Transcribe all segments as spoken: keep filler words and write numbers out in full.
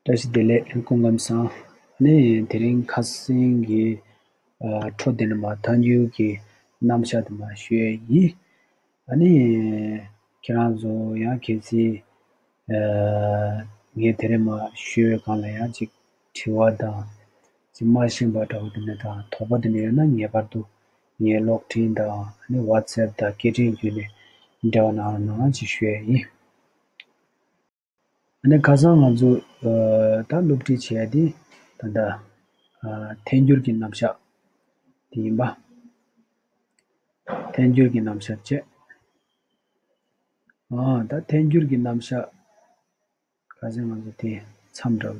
བཀྲ་ཤིས་བདེ་ལེགས། སྐུ་ཁམས་བཟང་། ཨ་ནི་དེ་རིང་ཁ་སང་གི་ཨ་འཕྲོ་འདི་ནས་མར་ཐལ་འགྱུར་གྱི་རྣམ་གཞག་དེ་མར་ཞུ་ཡས་ཡིན། ཨ་ནི་ཁྱེད་རང་ཚོ་ཡང་གལ་སྲིད་ཨ་ངས་དེ་རིང་མར་ཞུ་བའི་སྒང་ལ་ཡང་ཅིག་དྲི་བ་དང་ཅིག་མ་ཤེས་པ་འདྲ་བོ་དེ་འདྲ་དང་དོགས་པ་དེ་འདྲ་ཡོད་ན་ངེས་པར་དུ་ངའི་གློག་འཕྲིན་དང་ཨ་ནི་ཝ་ཊི་སེབ་དང་སྐད་འཕྲིན་བརྒྱུད་ནས་འབྲེལ་བ་གནང་རོགས་གནང་ཅེས་ཞུ་ཡས་ཡིན། ཨ་ནི་ཁ་སང་ང་ཚོ་ཨ་ད་སློབ་ཁྲིད་བྱེད་ཡ་དེ་ད་ལྟ་ཨ་ཐལ་འགྱུར་གྱི་རྣམ་གཞག་དེ་ཡིན་པ། ཐལ་འགྱུར་གྱི་རྣམ་གཞག་བྱས། ཨ་ད་ཐལ་འགྱུར་གྱི་རྣམ་གཞག་ཁ་སང་ང་ཚོ་དེ་མཚམས་འདྲ་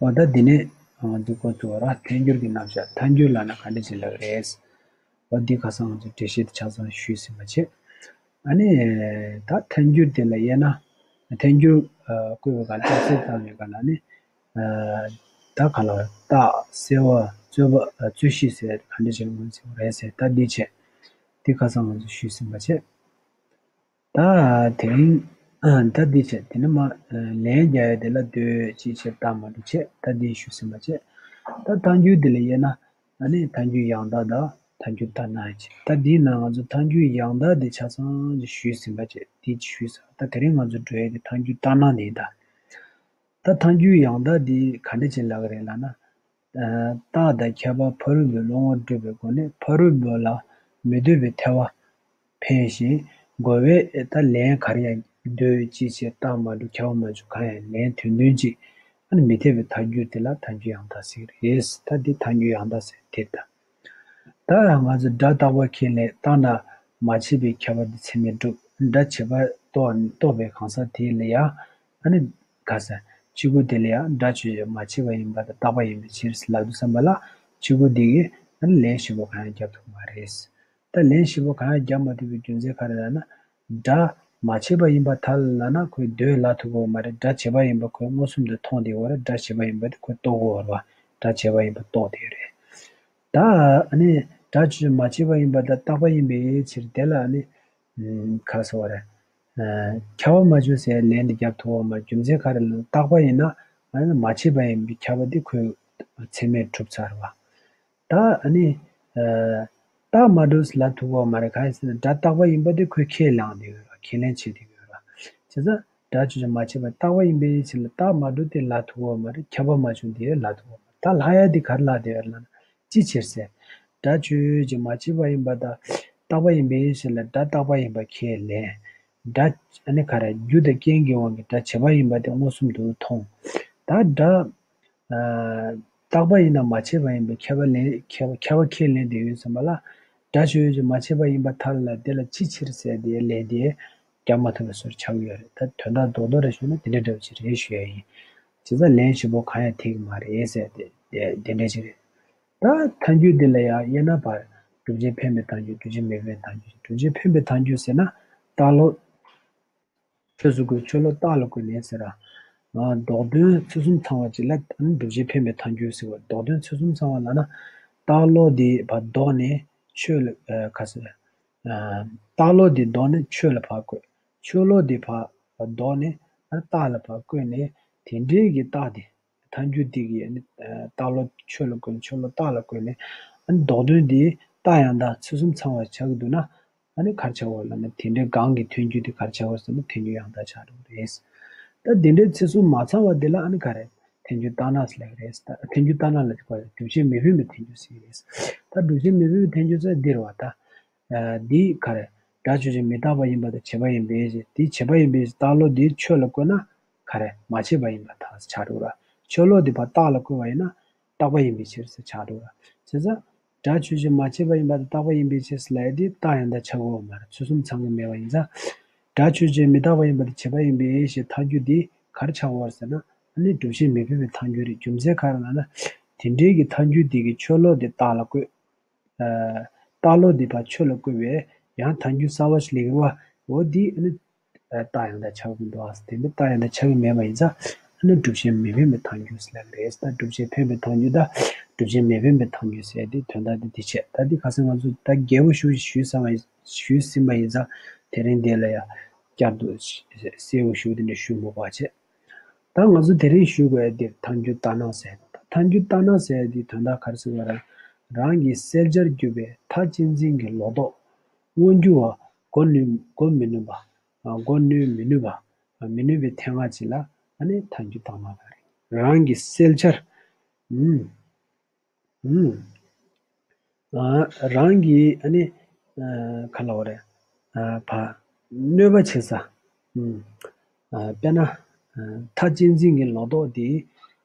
བོ་དེ། འོ་ད་འདི་ནས་ང་ཚོ་འགོ་བཙུགས་ར། ཐལ་འགྱུར་གྱི་རྣམ་གཞག་ཐལ་འགྱུར་ལབ་ན་ག་འདྲ་ཅིག་ལབ་རེད། འོ་འདི་ཁ་སང་ང་ཚོ་འགྲེལ་བཤད་དེ་ཆ་ཚང་ཞུས་ཟིན་པ་བྱས། ཨ་ནི་ད་ཐལ་འགྱུར་དེ་ལ་དབྱེ་ན། ཐལ་འགྱུར་ཨ་བཀོད་པའི་སྒང་རྟགས་གསལ་བཏང་བའི་སྒང་ལ་ནི། ཨ་ད་ག་ལ་རྟགས་གསལ་བ་རྩོད་པ་ཨ་རྩོད་གཞི་ཟེར་ག་འདྲ་ཅིག་ལ་ངོས་འཛིན་རེད་ཟེར། ད་འདི་བྱས། འདི་ཁ་སང་ང་ཚོ་ཞུས་ཟིན་པ་བྱས། ད་དེ་རིང་ད་འདི་བྱས། དེ་ནས་མར་ལན་རྒྱག་ཡ་དེ་ལ་སྡོད་ཅེས་བྱས་རྟགས་མ་གྲུབ་བྱས། ད་འདི་ཞུས་ཟིན་པ་བྱས། ད་ཐལ་འགྱུར་འདི་ལ་དབྱེ་ན་ཨ་ནི་ཐལ་འགྱུར་ཡང་དག་དང་ཐལ་འགྱུར་ལྟར་སྣང་བྱས། ད་འདིའི་ནང་ང་ཚོ་ཐལ་འགྱུར་ཡང་དག་འདི་ཆ་ཚང་ཅིག་ཞུས་ཟིན་པ་བྱས། འདི་ཅིག་ཞུས་ཟིན། ད་དེ་རིང་ང་ཚོ་འགྲོ་ཡ་དེ་ཐལ་འགྱུར་ལྟར་སྣང་འདི་ཡིན་ད། ད་ཐལ་འགྱུར་ཡང་དག་འདི་ག་འདྲ་ཅིག་ལབ་ཀྱི་རེད་ལབ་ན། ཨ་རྟགས་དང་ཁྱད་པར་ཕ་རོལ་པོའི་བླང་དོར་སྒྲུབ་པའི་སྒོ་ནས་ཕ་རོལ་པོ་ལ་མི་ལྟོས་པའི་ཐལ་བ་འཕེན་ཞིང་རྒོལ་བས་ད་ལན་ག་རེ་ཡང་ལྟོས་ཅེས་བྱས་རྟགས་མ་གྲུབ་ཁྱབ་པ་མ་བྱུང་གང་ཡང་ལན་དོན་མཐུན་གཅིག་ཨ་ནི་མི་འཐད་པའི་ཐལ་འགྱུར་དེ་ལ་ཐལ་འགྱུར་ཡང་དག་ཟེར་གྱི་རེད། ད་འདི་ཐལ་འགྱུར་ཡང་དག་ཟེར་དེ་ད། ད་ང་ཚོ་སྒྲ་རྟག་པ་ཁས་ལེན། རྟག་ན་མ་ཕྱེད་པའི་ཁྱབ་པ་འདི་ཚད་མས་གྲུབ། སྒྲ་བྱས་པ་རྟོགས་རྟོགས་པའི་གང་ཟག་དེ་ལ་ཡང་ཨ་ནི་ག་ས་གཅིག་པུ་དེ་ལ་ཡང་སྒྲ་ཆོས་ཅན་མ་ཕྱེད་པ་ཡིན་པ་དང་རྟག་པ་ཡིན་པའི་ཕྱིར་ལབ་དུས་ཙམ་པ་ལ་གཅིག་པུ་དེ་གིས་ཨ་ནི་ལན་བཞི་པོ་གང་ཡང་རྒྱབ་ཐུབ་མ་རེད། ད་ལན་བཞི་པོ་གང་ཡང་རྒྱབ་མ་ཐུབ་པའི་རྒྱུ་མཚན་ག་རེ་ལབ་ན། སྒྲ་མ་ཕྱེད་པ་ཡིན་པར་ཐལ་ལབ་ན་ཁོས་དོན་ལ་ཐུག་གི་ཡོད་མ་རེད། སྒྲ་བྱས་པ་ཡིན་པ་ཁོས་མངོན་སུམ་དུ་མཐོང་བསྡད་ཡོད་རེད། སྒྲ་བྱས་པ་ཡིན་པ་དེ་ཁོས་རྟོགས་ཀྱི་ཡོད་རེད་པ། སྒྲ་བྱས་པ་ཡིན་པ་རྟོགས་བསྡད་ཡོད་རེད། ད་ཨ་ནི་སྒྲ་ཆོས་ཅན་མ་ཕྱེད་པ་ཡིན་པ་དང་རྟག་པ་ཡིན་པའི་ཕྱིར་དེ་ལ་ཨ་ནི་ཨམ་ག་རེ་ཟེར་བ་རེད། ཨ་ཁྱབ་པ་མ་བྱུང་ཟེར་ལན་དེ་རྒྱབ་ཐུབ་ཡོད་མ་རེད། རྒྱུ་མཚན་ག་རེ་ལབ་ན་རྟག་པ་ཡིན་ན་ཨ་ནི་མ་ཕྱེད་པ་ཡིན་པའི་ཁྱབ་པ་དེ་ཁོས་ཚད་མས་གྲུབ་ཚར་བ། ད་ཨ་ནི་ཨ་རྟགས་མ་གྲུབ་ལབ་ཐུབ་ཀྱི་ཡོད་མ་རེད། གང་ཡིན་ཟེར་ན་སྒྲ་རྟག་པ་ཡིན་པ་དེ་ཁོས་ཁས་བླངས་བསྡད་ཡོད་རེད། ཁས་ལེན་བྱས་བསྡད་ཡོད་རེད། བྱས་ཙང་སྒྲ་ཆོས་ཅན་མ་ཕྱེད་པ་རྟག་པ་ཡིན་པའི་ཕྱིར་ལ་རྟགས་མ་གྲུབ་དེ་ལབ་ཐུབ་ཀྱི་ཡོད་མ་རེད། ཁྱབ་པ་མ་བྱུང་དེ་ལབ་ཐུབ་ཀྱི་ཡོད་མ་རེད། ད་ལབ་ཡ་དེ་ག་རེ་ལབ་བསྡད་ཡོད་རེད་ལབ་ན། ཅིའི་ཕྱིར་ཟེར། སྒྲ་ཆོས་ཅན་མ་ཕྱེད་པ་ཡིན་པ་དང་རྟག་པ་ཡིན་པའི་ཕྱིར་ལ་སྒྲ་རྟག་པ་ཡིན་པ་ཁས་ལེན། སྒྲ་ཨ་ནི་ག་རེ་རྒྱུ་དང་རྐྱེན་གྱི་དབང་གིས་སྒྲ་བྱས་པ་ཡིན་པ་དེ་མངོན་སུམ་དུ་མཐོང་། ད་སྒྲ་ཨ་རྟག་པ་ཡིན་ན་མ་ཕྱེད་པ་ཡིན་པའི་ཁྱབ་པ་ལེན་ཁྱབ་ཁྱབ་པ་ཁས་ལེན་བསྡད་ཡོད་ཙམ་པ་ལ། སྒྲ་ཆོས་ཅན་མ་ཕྱེད་པ་ཡིན་པར་ཐལ་ལ་དེ་ལ་ཅིའི་ཕྱིར་ཟེར་དེའི་ལན་དེ་རྒྱབ་མ་ཐུབ་པའི་བཟོ་འདྲ་ཆགས་ཀྱི་ཡོད་རེད། ད་དོན་དག་རྡོག་རྡོག་རེ་ཞུས་ན་དེ་འདྲ་འདྲ་བོ་ཅིག་རེད་ཞུ་ཡ་ཡིན། བྱས་ཙང་ལན་བཞི་པོ་གང་ཡང་འཐད་ཀྱི་མ་རེད་ཟེར་དེ་དེ་དེ་འདྲ་ཅིག་རེད། ད་ཐལ་འགྱུར་འདི་ལ་ཡང་དབྱེ་ན་བར་སྒྲུབ་བྱེད་འཕེན་པའི་ཐལ་འགྱུར། སྒྲུབ་བྱེད་མི་འཕེན་པའི་ཐལ་འགྱུར། སྒྲུབ་བྱེད་འཕེན་པའི་ཐལ་འགྱུར་ཟེར་ན་རྟགས་ལོག་ཆོས་སུ་བཀོད། ཆོས་ལོག་རྟགས་ལ་བཀོད་ནས་ཟེར་ར། ལྡོག་དོན་ཚུལ་གསུམ་ཚང་བ་ཅིག་ལ་སྒྲུབ་བྱེད་འཕེན་པའི་ཐལ་འགྱུར་ཟེར་བ། ལྡོག་དོན་ཚུལ་གསུམ་ཚང་བ་ལབ་ན་རྟགས་ལོག་འདི་བར་ལྡོག་ནས་ཆོས་ལ་ཁ་ཟེར། རྟགས་ལོག་འདི་ལྡོག་ནས་ཆོས་ལ་ཕར་བཀོད། ཆོས་ལོག་འདི་ཕར་ལྡོག་ནས་རྟགས་ལ་ཕར་བཀོད་ནས་དེ་འདྲའི་གི་རྟགས་དེ། ཐལ་འགྱུར་འདི་གི་ཨ་ནི་རྟགས་ལོག་ཆོས་ལ་བཀོད་ནས་ཆོས་ལོག་རྟགས་ལ་བཀོད་ནས་ཨ་ནི་ལྡོག་དོན་འདི་རྟགས་ཡང་དག་ཚུལ་གསུམ་ཚང་བ་ཆགས་ཀྱི་འདུག་ན། ཨ་ནི་ག་རེ་ཆགས་ཀྱི་ཡོད་ལབ་ན་དེ་འདྲའི་སྒང་གི་ཐལ་འགྱུར་དེ་ག་རེ་ཆགས་ཀྱི་ཡོད་ཟེར་ན་ཐལ་འགྱུར་ཡང་དག་ཆགས་འགྲོ་གི་རེད། ད་དེ་འདྲའི་ཚུལ་གསུམ་མ་ཚང་བ་དེ་ལ་ཨ་ནི་ག་རེ་ཐལ་འགྱུར་རྟག་སྣང་ཟེར་ལབ་ཀྱི་རེད། ད་ཐལ་འགྱུར་རྟག་སྣང་ལ་དེ་ག་རེ་སྒྲུབ་བྱེད་མི་འཕེན་པའི་ཐལ་འགྱུར་ཟེར་གྱི་རེད། ད་སྒྲུབ་བྱེད་མི་འཕེན་པའི་ཐལ་འགྱུར་ཟེར་འདི་རེད་བ་ད། འདི་ག་རེ། སྒྲ་ཆོས་ཅན་མི་རྟག་པ་ཡིན་པ་དང་བྱས་པ་ཡིན་པའི་ཕྱིར། དེ་བྱས་པ་ཡིན་པའི་ཕྱིར་རྟགས་ལོག་འདི་ཆོས་ལ་བཀོད་ན་ག་རེ་མ་བྱས་པ་ཡིན་པར་ཐལ་ཆགས་འགྲོ་ར། ཆོས་ལོག་འདི་ཕར་རྟགས་ལ་བཀོད་པ་ཡིན་ན་རྟག་པ་ཡིན་པའི་ཕྱིར་ཟེར་ཆགས་འགྲོ་ར། བྱས་ཙང་། སྒྲ་ཆོས་ཅན་མ་བྱས་པ་ཡིན་པ་དང་རྟག་པ་ཡིན་པའི་ཕྱིར་ཟེར་ལབ་ཡ་དེ་རྟགས་ཡང་དག་ཆགས་ཀྱི་ཡོད་མ་རེད། ཚུལ་གསུམ་ཚང་གི་མེད་པ་ཡིན་ཙང་། སྒྲ་ཆོས་ཅན་མི་རྟག་པ་ཡིན་པ་དང་བྱས་པ་ཡིན་པའི་ཕྱིར་ཐལ་འགྱུར་འདི་ག་རེ་ཆགས་ཀྱི་ཡོད་རེད་ཟེར་ན་ཨ་ནི་སྒྲུབ་བྱེད་མི་འཕེན་པའི་ཐལ་འགྱུར་རེད། རྒྱུ་མཚན་ག་རེ་ལབ་ན། དེ་འདྲའི་གི་ཐལ་འགྱུར་འདི་གི་ཆོས་ལོག་འདི་རྟགས་ལ་བཀོད། རྟགས་ལོག་འདི་ཕར་ཆོས་ལ་བཀོད་པའི་ཡང་ཐལ་འགྱུར་གསར་པ་ཞིག་སླེབས་ཀྱི་རེད་བ། འོ་འདི་ཨ་ནི་རྟགས་ཡང་དག་ཆགས་ཀྱི་མི་འདུག་ཨ། དེ་འདི་རྟགས་ཡང་དག་ཆགས་ཀྱི་མེད་པ་ཡིན་ཙང་ཨ་ནི་སྒྲུབ་བྱེད་མི་འཕེན་པའི་ཐལ་འགྱུར་ཟེར་ལབ་ཀྱི་རེད། ད་སྒྲུབ་བྱེད་འཕེན་པའི་ཐལ་འགྱུར་དང་སྒྲུབ་བྱེད་མི་འཕེན་པའི་ཐལ་འགྱུར་ཟེར་དེ་དོན་དག་དེ་འདི་བྱས། ད་འདི་ཁ་སང་ང་ཚོ་ད་རྒྱས་པོ་ཞུ་ཞུས་ཟིན་པ་ཞུས་ཟིན་པ་ཡིན་ཙང་དེ་རིང་འདི་ལ་ཡང་ བསྐྱར་དུ་གསལ་བོ་ཞུ་དེ་འདྲ་ཞུ་མི་དགོས་པ་བྱས། ད་ང་ཚོ་དེ་རིང་ཞུ་དགོས་ཡ་འདིར་ཐལ་འགྱུར་ལྟར་སྣང་ཟེར། ད་ཐལ་འགྱུར་ལྟར་སྣང་ཟེར་ཡ་འདི་དོན་དག་ག་རེ་ཟེར་བ་རེད། རང་གི་གསལ་ཆར་གྱུར་པའི་མཐའ་གཅིག་འཛིན་གྱི་ལོག་རྟོག་མངོན་གྱུར་བ་གོ་ནུས་གོ་མི་ནུས་པ། གོ་གནོན་མི་ནུས་པ། མི་ནུས་པའི་ཐལ་སྣང་ཅིག་ལ་ཨ་ནི་ཐལ་འགྱུར་ལྟར་སྣང་ལབ་རེད། རང་གི་གསལ་ཆར། ཨུམ། ཨུམ། ཨ། རང་གི་ཨ་ནི། ཨ། ག་ལབ་དགོས་རེད། ཨ། བ། གནོད་པ་བྱེད་ས། ཨུམ། ཨ། དཔེར་ན། ཨ། མཐའ་གཅིག་འཛིན་གྱི་ལོག་རྟོག་དེ་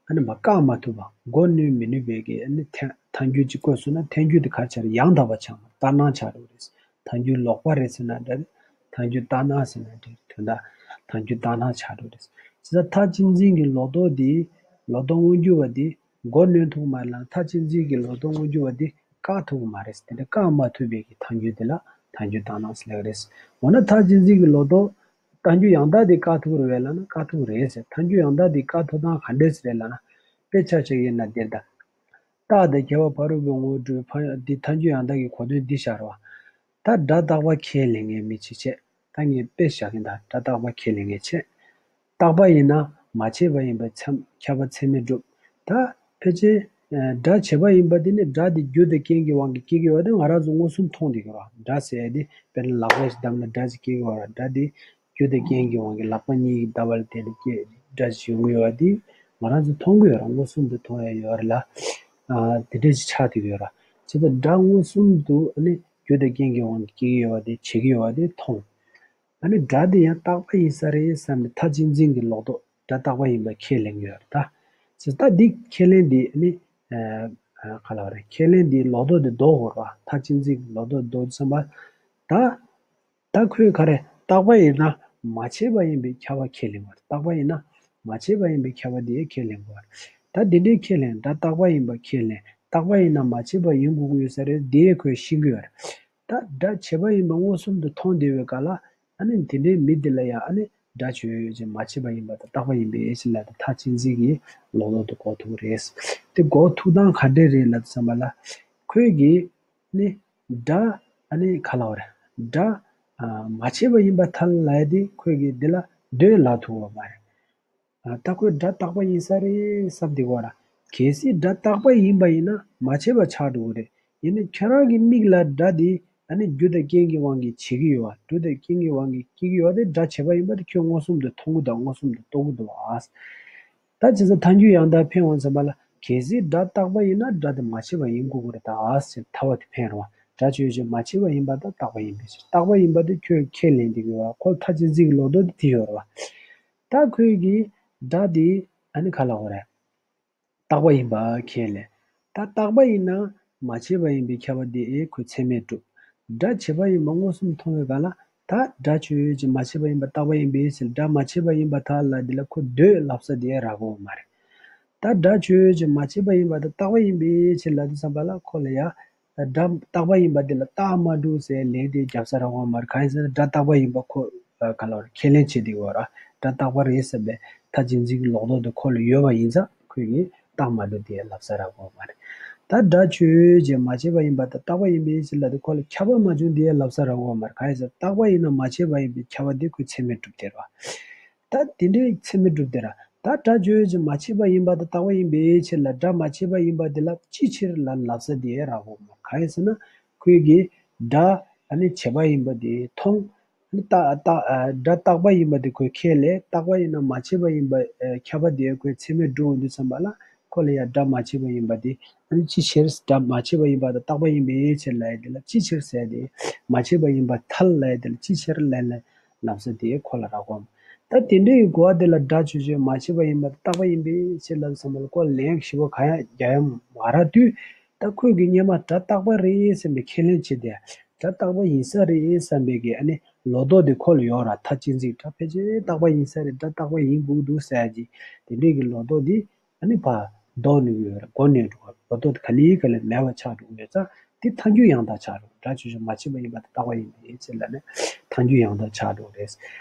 ཨ་ནི་མ་བཀག་མ་ཐུབ་པ། གོ་གནོན་མི་ནུས་པའི་གི་ཨ་ནི་ཐལ་ཐལ་འགྱུར་ཅིག་བཀོད་སོང་ན་ཐལ་འགྱུར་དེ་ག་རེ་ཆགས་རེད། ཡང་དག་པ་ཆགས་མ། ལྟར་སྣང་ཆགས་འགྲོ་གི་རེད། ཐལ་འགྱུར་ལོག་པ་རེད་ཟེར་ན་འདྲ་རེད། ཐལ་འགྱུར་ལྟར་སྣང་ཟེར་ན་འདྲ་རེད། དོན་དག་ཐལ་འགྱུར་ལྟར་སྣང་ཆགས་འགྲོ་གི་རེད། བྱས་ཙང་མཐའ་གཅིག་འཛིན་གྱི་ལོག་རྟོག་དེ་ལོག་རྟོག་མངོན་གྱུར་བ་དེ། གོ་གནོན་ཐུབ་མ་རེད་ལ། མཐའ་གཅིག་འཛིན་གྱི་ལོག་རྟོག་མངོན་གྱུར་བ་འདི་བཀག་ཐུབ་ཀྱི་མ་རེད། དེ་འདྲ་བཀག་མ་ཐུབ་པའི་གི་ཐལ་འགྱུར་དེ་ལ་ཐལ་འགྱུར་ལྟར་སྣང་ཟེར་ལབ་ཀྱི་རེད། འོ་ན་མཐའ་གཅིག་འཛིན་གྱི་ལོག་རྟོག་ཐལ་འགྱུར་ཡང་དག་འདི་བཀག་ཐུབ་ཀྱི་རེད་པས་ལབ་ན་བཀག་ཐུབ་ཀྱི་རེད་ཟེར། ཐལ་འགྱུར་ཡང་དག་འདི་བཀག་ཐུབ་སྟངས་ག་འདྲས་རེད་ལབ་ན། དཔེ་ཆ་བཞག་ཡིན་ན་འདིར་ད། རྟག་སྟེ་ཁྱབ་པ་ཕ་རོལ་པོའི་ངོ་བོ་གྲུབ་པའི་ཕན་ཡོན་འདི་ཐལ་འགྱུར་ཡང་དག་གི་གོ་དོན་འདི་ཤར་བ། ད་སྒྲ་རྟག་པ་ཁས་ལེན་མཁན་མི་བྱེད་བྱས། ད་ངས་དཔེ་བཞག་གིན། ད་སྒྲ་རྟག་པ་ཁས་ལེན་མཁན་བྱས། རྟག་པ་ཡིན་ན་མ་ཕྱེད་པ་ཡིན་པ་ཚད་ཁྱབ་པ་ཚད་མས་གྲུབ། ད་ཕལ་ཆེར་སྒྲ་བྱས་པ་ཡིན་པ་དེ་ནི་སྒྲ་དེ་རྒྱུ་དང་རྐྱེན་གྱི་དབང་གིས་སྐྱེ་གི་ཡོད་པ་དེ་ང་རང་ཚོ་མངོན་སུམ་མཐོང་བསྡད་ཀྱི་ཡོད་རེད། སྒྲ་ཟེར་ཡ་དེ་དཔེར་ན་ལག་པ་ཞིག་བསྡམས་ན་སྒྲ་ཞིག་སྐྱེ་གི་ཡོད་རེད། སྒྲ་དེ་རྒྱུ་དང་རྐྱེན་གྱི་དབང་གིས་ལག་པ་གཉིས་ཀྱིས་བརྡབས་པ་ལ་བརྟེན་ནས་སྐྱེ་སྒྲ་ཞིག་ཡོང་གི་ཡོད་པ་དེ་ང་རང་ཚོ་མཐོང་གི་ཡོད་རེད། མངོན་སུམ་དུ་མཐོང་ཡ་ཡོད་རེད་ལ། དེ་འདྲ་ཞིག་ཆགས་བསྡད་ཀྱི་ཡོད་རེད། བྱས་ཙང་སྒྲ་མངོན་སུམ་དུ་ཨ་ནི་རྒྱུ་དང་རྐྱེན་གྱི་དབང་གིས་སྐྱེ་གི་ཡོད་པ་དེ་བྱེད་ཀྱི་ཡོད་པ་དེ་མཐོང་། ཨ་ནི་སྒྲ་དེ་ཡང་རྟག་པ་ཡིན་ས་རེད་བསམ་ནས་མཐའ་གཅིག་འཛིན་གྱི་ལོག་རྟོག་སྒྲ་རྟག་པ་ཡིན་པ་ཁས་ལེན་གྱི་ཡོད་རེད་ད། ཅེས་ད་འདི་ཁས་ལེན་འདི་ནི། ཨ། ག་ལབ་རེད། ཁས་ལེན་འདི་ལོག་རྟོག་འདི་ལྡོག་དགོས་རེད་པ། མཐའ་གཅིག་འཛིན་གྱི་ལོག་རྟོག་ལྡོག་བསམ་པ། ད། ད་ཁོས་ག་རེ། རྟག་པ་ཡིན་ན་མ་ཕྱེད་པ་ཡིན་པའི་ཁྱབ་པ་ཁས་ལེན་དགོས་རེད། རྟག་པ་ཡིན་ན་མ་ཕྱེད་པ་ཡིན་པའི་ཁྱབ་པ་འདི་ཁས་ལེན་དགོས་རེད། ད་འདི་འདྲའི་ཁས་ལེན། སྒྲ་རྟག་པ་ཡིན་པ་ཁས་ལེན། རྟག་པ་ཡིན་ན་མ་ཕྱེད་པ་ཡིན་དགོས་ཀྱི་ཡོད་ས་རེད། འདི་ཁོས་ཤེས་ཀྱི་ཡོད་རེད། ད་སྒྲ་བྱས་པ་ཡིན་པ་མངོན་སུམ་དུ་མཐོང་བསྡད་པའི་སྐབས་ལ། ཨ་ནི་དེ་འདྲའི་མི་དེ་ལ་ཡང་ཨ་ནི་སྒྲ་ཆོས་ཅན་མ་ཕྱེད་པ་ཡིན་པ་དང་རྟག་པ་ཡིན་པའི་ཕྱིར་ལབ་སྟེ་མཐའ་གཅིག་འཛིན་གྱི་ལོག་རྟོག་དེ་འགོག་ཐུབ་ཀྱི་རེད། དེ་འགོག་ཐུབ་སྟངས་ག་འདྲས་རེད་ལབ་བསམ་པ་ལ། ཁོས་ཀྱིས་ནི་སྒྲ་ཨ་ནི་ག་ལབ་རེད། སྒྲ་ཨ་མ་ཕྱེད་པ་ཡིན་པ་ཐལ་ལབ་ཡ་དེ་ཁོས་ཀྱིས་འདི་ལ་འདོད་ལབ་ཐུབ་པ་མ་རེད། ད་ཁོས་སྒྲ་རྟག་པ་ཡིན་ས་རེད་བསམ་བསྡད་ཀྱི་ཡོད་རེད། གལ་སྲིད་སྒྲ་རྟག་པ་ཡིན་པ་ཡིན་ན་མ་ཕྱེད་པ་ཆགས་འགྲོ་གི་རེད། ཡིན་ནའི་ཁྱེད་རང་གི་མིག་ལ་སྒྲ་དེ་ཨ་ནི་རྒྱུ་དང་རྐྱེན་གྱི་དབང་གིས་བྱེད་ཀྱི་ཡོད་པ། རྒྱུ་དང་རྐྱེན་གྱི་དབང་གིས་སྐྱེ་གི་ཡོད་པ་དེ་སྒྲ་བྱས་པ་ཡིན་པ་དེ་ཁྱོད་མངོན་སུམ་དུ་མཐོང་གི་འདུག་མངོན་སུམ་དུ་རྟོགས་ཀྱི་འདུག་ཨ། ད་བྱས་ཙང་ཐལ་འགྱུར་ཡང་དག་འཕེན་འོང་བསམ་པ་ལ། གལ་སྲིད་སྒྲ་རྟག་པ་ཡིན་ན་སྒྲ་དེ་མ་ཕྱེད་པ་ཡིན་དགོས་ཀྱི་རེད་ད་ཨ་ཟེར་ཐལ་བ་དེ་འཕེན་རུང་། སྒྲ་ཆོས་ཅན་མ་ཕྱེད་པ་ཡིན་པ་དང་རྟག་པ་ཡིན་པའི་ཕྱིར། རྟག་པ་ཡིན་པ་དེ་ཁྱོད་ཁས་ལེན་བསྡད་ཀྱི་ཡོད་པ། ཁོ་མཐའ་གཅིག་འཛིན་གྱི་ལོག་རྟོག་དེ་དེ་ཡོད་རེད་པ། ད་ཁོས་ཀྱིས་སྒྲ་དེ་ཨ་ནི་ག་ལབ་དགོས་རེད། རྟག་པ་ཡིན་པ་ཁས་ལེན། ད་རྟག་པ་ཡིན་ན་མ་ཕྱེད་པ་ཡིན་པའི་ཁྱབ་པ་དེ་ཁོས་ཚད་མས་གྲུབ། སྒྲ་བྱས་པ་ཡིན་པ་མངོན་སུམ་མཐོང་བའི་སྒང་ལ། ད་སྒྲ་ཆོས་ཅན་མ་ཕྱེད་པ་ཡིན་པ་རྟག་པ་ཡིན་པའི་ཕྱིར། སྒྲ་མ་ཕྱེད་པ་ཡིན་པ་ཐལ་ལབ་དེ་ལ་ཁོ་འདོད་ལབ་ས་དེ་རག་གི་ཡོད་མ་རེད། ད་སྒྲ་ཆོས་ཅན་མ་ཕྱེད་པ་ཡིན་པ་དང་རྟག་པ་ཡིན་པའི་ཕྱིར་ལབ་དུས་ཙམ་པ་ལ་ཁོ་ལ་ཡ། སྒྲ་རྟག་པ་ཡིན་པ་དེ་ལ་རྟགས་མ་གྲུབ་ཟེར་ལན་དེ་རྒྱབ་ས་རག་གི་ཡོད་མ་རེད། གང་ཡིན་ཟེར་ན་སྒྲ་རྟག་པ་ཡིན་པ་ཁོ། ག་ལབ་རེད། ཁས་ལེན་བྱེད་བསྡད་ཀྱི་ཡོད་རེད། སྒྲ་རྟག་པ་རེད་བསམ་པའི་མཐའ་གཅིག་འཛིན་གྱི་ལོག་རྟོག་དེ་ཁོ་ལ་ཡོད་པ་ཡིན་ཙང་ཁོས་ཀྱིས་རྟགས་མ་གྲུབ་དེ་ལབ་ས་རག་གི་ཡོད་མ་རེད། ད་སྒྲ་ཆོས་ཅན་མ་ཕྱེད་པ་ཡིན་པ་དང་རྟག་པ་ཡིན་པའི་ཕྱིར་ལབ་དེ་ཁོ་ལ་ཁྱབ་པ་མ་བྱུང་དེ་ལབ་ས་རག་གི་ཡོད་མ་རེད། གང་ཡིན་ཟེར་ན་རྟག་པ་ཡིན་ན་མ་ཕྱེད་པ་ཡིན་པའི་ཁྱབ་པ་དེ་ཁོས་ཚད་མས་གྲུབ་བསྡད་རེད་པ། ད་དེ་འདྲའི་ཚད་མས་གྲུབ་བསྡད་རེད། ད་སྒྲ་ཆོས་ཅན་མ་ཕྱེད་པ་ཡིན་པ་དང་རྟག་པ་ཡིན་པའི་ཕྱིར་ལ། སྒྲ་མ་ཕྱེད་པ་ཡིན་པ་དེ་ལ་ཅིའི་ཕྱིར་ལབ་ལབ་ས་དེ་རག་གི་ཡོད་མ་རེད། གང་ཡིན་ཟེར་ན་ཁོས་ཀྱིས་སྒྲ་ཨ་ནི་བྱས་པ་ཡིན་པ་དེ་མཐོང་། ཨ་ནི་རྟག་རྟག་ཨ། སྒྲ་རྟག་པ་ཡིན་པ་དེ་ཁོས་ཁས་ལེན། རྟག་པ་ཡིན་ན་མ་ཕྱེད་པ་ཡིན་པ་ཨ། ཁྱབ་པ་དེ་ཁོས་ཚད་མས་གྲུབ་འོང་དུས་ཙམ་པ་ལ་ཁོ་ལ་ཡ་སྒྲ་མ་ཕྱེད་པ་ཡིན་པ་དེ་ཨ་ནི་ཅིའི་ཕྱིར། སྒྲ་མ་ཕྱེད་པ་ཡིན་པ་དང་རྟག་པ་ཡིན་པའི་ཕྱིར་ལབ་ཡ་དེ་ལ་ཅིའི་ཕྱིར་ཟེར་ཡ་དེ། མ་ཕྱེད་པ་ཡིན་པ་ཐལ་ལབ་ཡ་དེ་ལ་ཅིའི་ཕྱིར་ལབ་ལབ་ལབ་ས་དེ་ཁོ་ལ་རག་གི་ཡོད་མ་རེད། ད་དེ་འདྲའི་གོ་བ་དེ་ལ་སྒྲ་ཆོས་ཅན་མ་ཕྱེད་པ་ཡིན་པ་དང་རྟག་པ་ཡིན་པའི་ཕྱིར་ལབ་ཙམ་པ་ལ་ཁོ་ལན་ཞིབ་པོ་གང་ཡང་རྒྱག་ཡ་མ་རག་དུས། ད་ཁོས་ཀྱིས་སྔོན་མ་སྒྲ་རྟག་པ་རེད་བསམ་པའི་ཁས་ལེན་བྱས་ཏེ། སྒྲ་རྟག་པ་ཡིན་ས་རེད་བསམ་པའི་གི་ཨ་ནི་ལོག་རྟོག་དེ་ཁོ་ལ་ཡོད་རེད། མཐའ་གཅིག་འཛིན་སྒྲ་ཕལ་ཆེར་རྟག་པ་ཡིན་ས་རེད། སྒྲ་རྟག་པ་ཡིན་དགོས་འདུག་ཟེར་ཡ་ཅིག་དེ་འདྲའི་གི་ལོག་རྟོག་དེ་ཨ་ནི་ཕར་ལྡོག་ནས་ཡོད་རེད། གོ་གནོན་འགྲོ་བ། ལོག་རྟོག་དེ་ག་ལེ་ག་ལེ་མེད་པ་ཆགས་འགྲོ་གི་ཡོད་ཙང་དེ་ཐལ་འགྱུར་ཡང་དག་ཆགས་འགྲོ། སྒྲ་ཆོས་ཅན་མ་ཕྱེད་པ་ཡིན་པ་དང་རྟག་པ་ཡིན་པའི་ཕྱིར་ལབ་ནས་ཐལ་འགྱུར་ཡང་དག་ཆགས་འགྲོ་གི་རེད།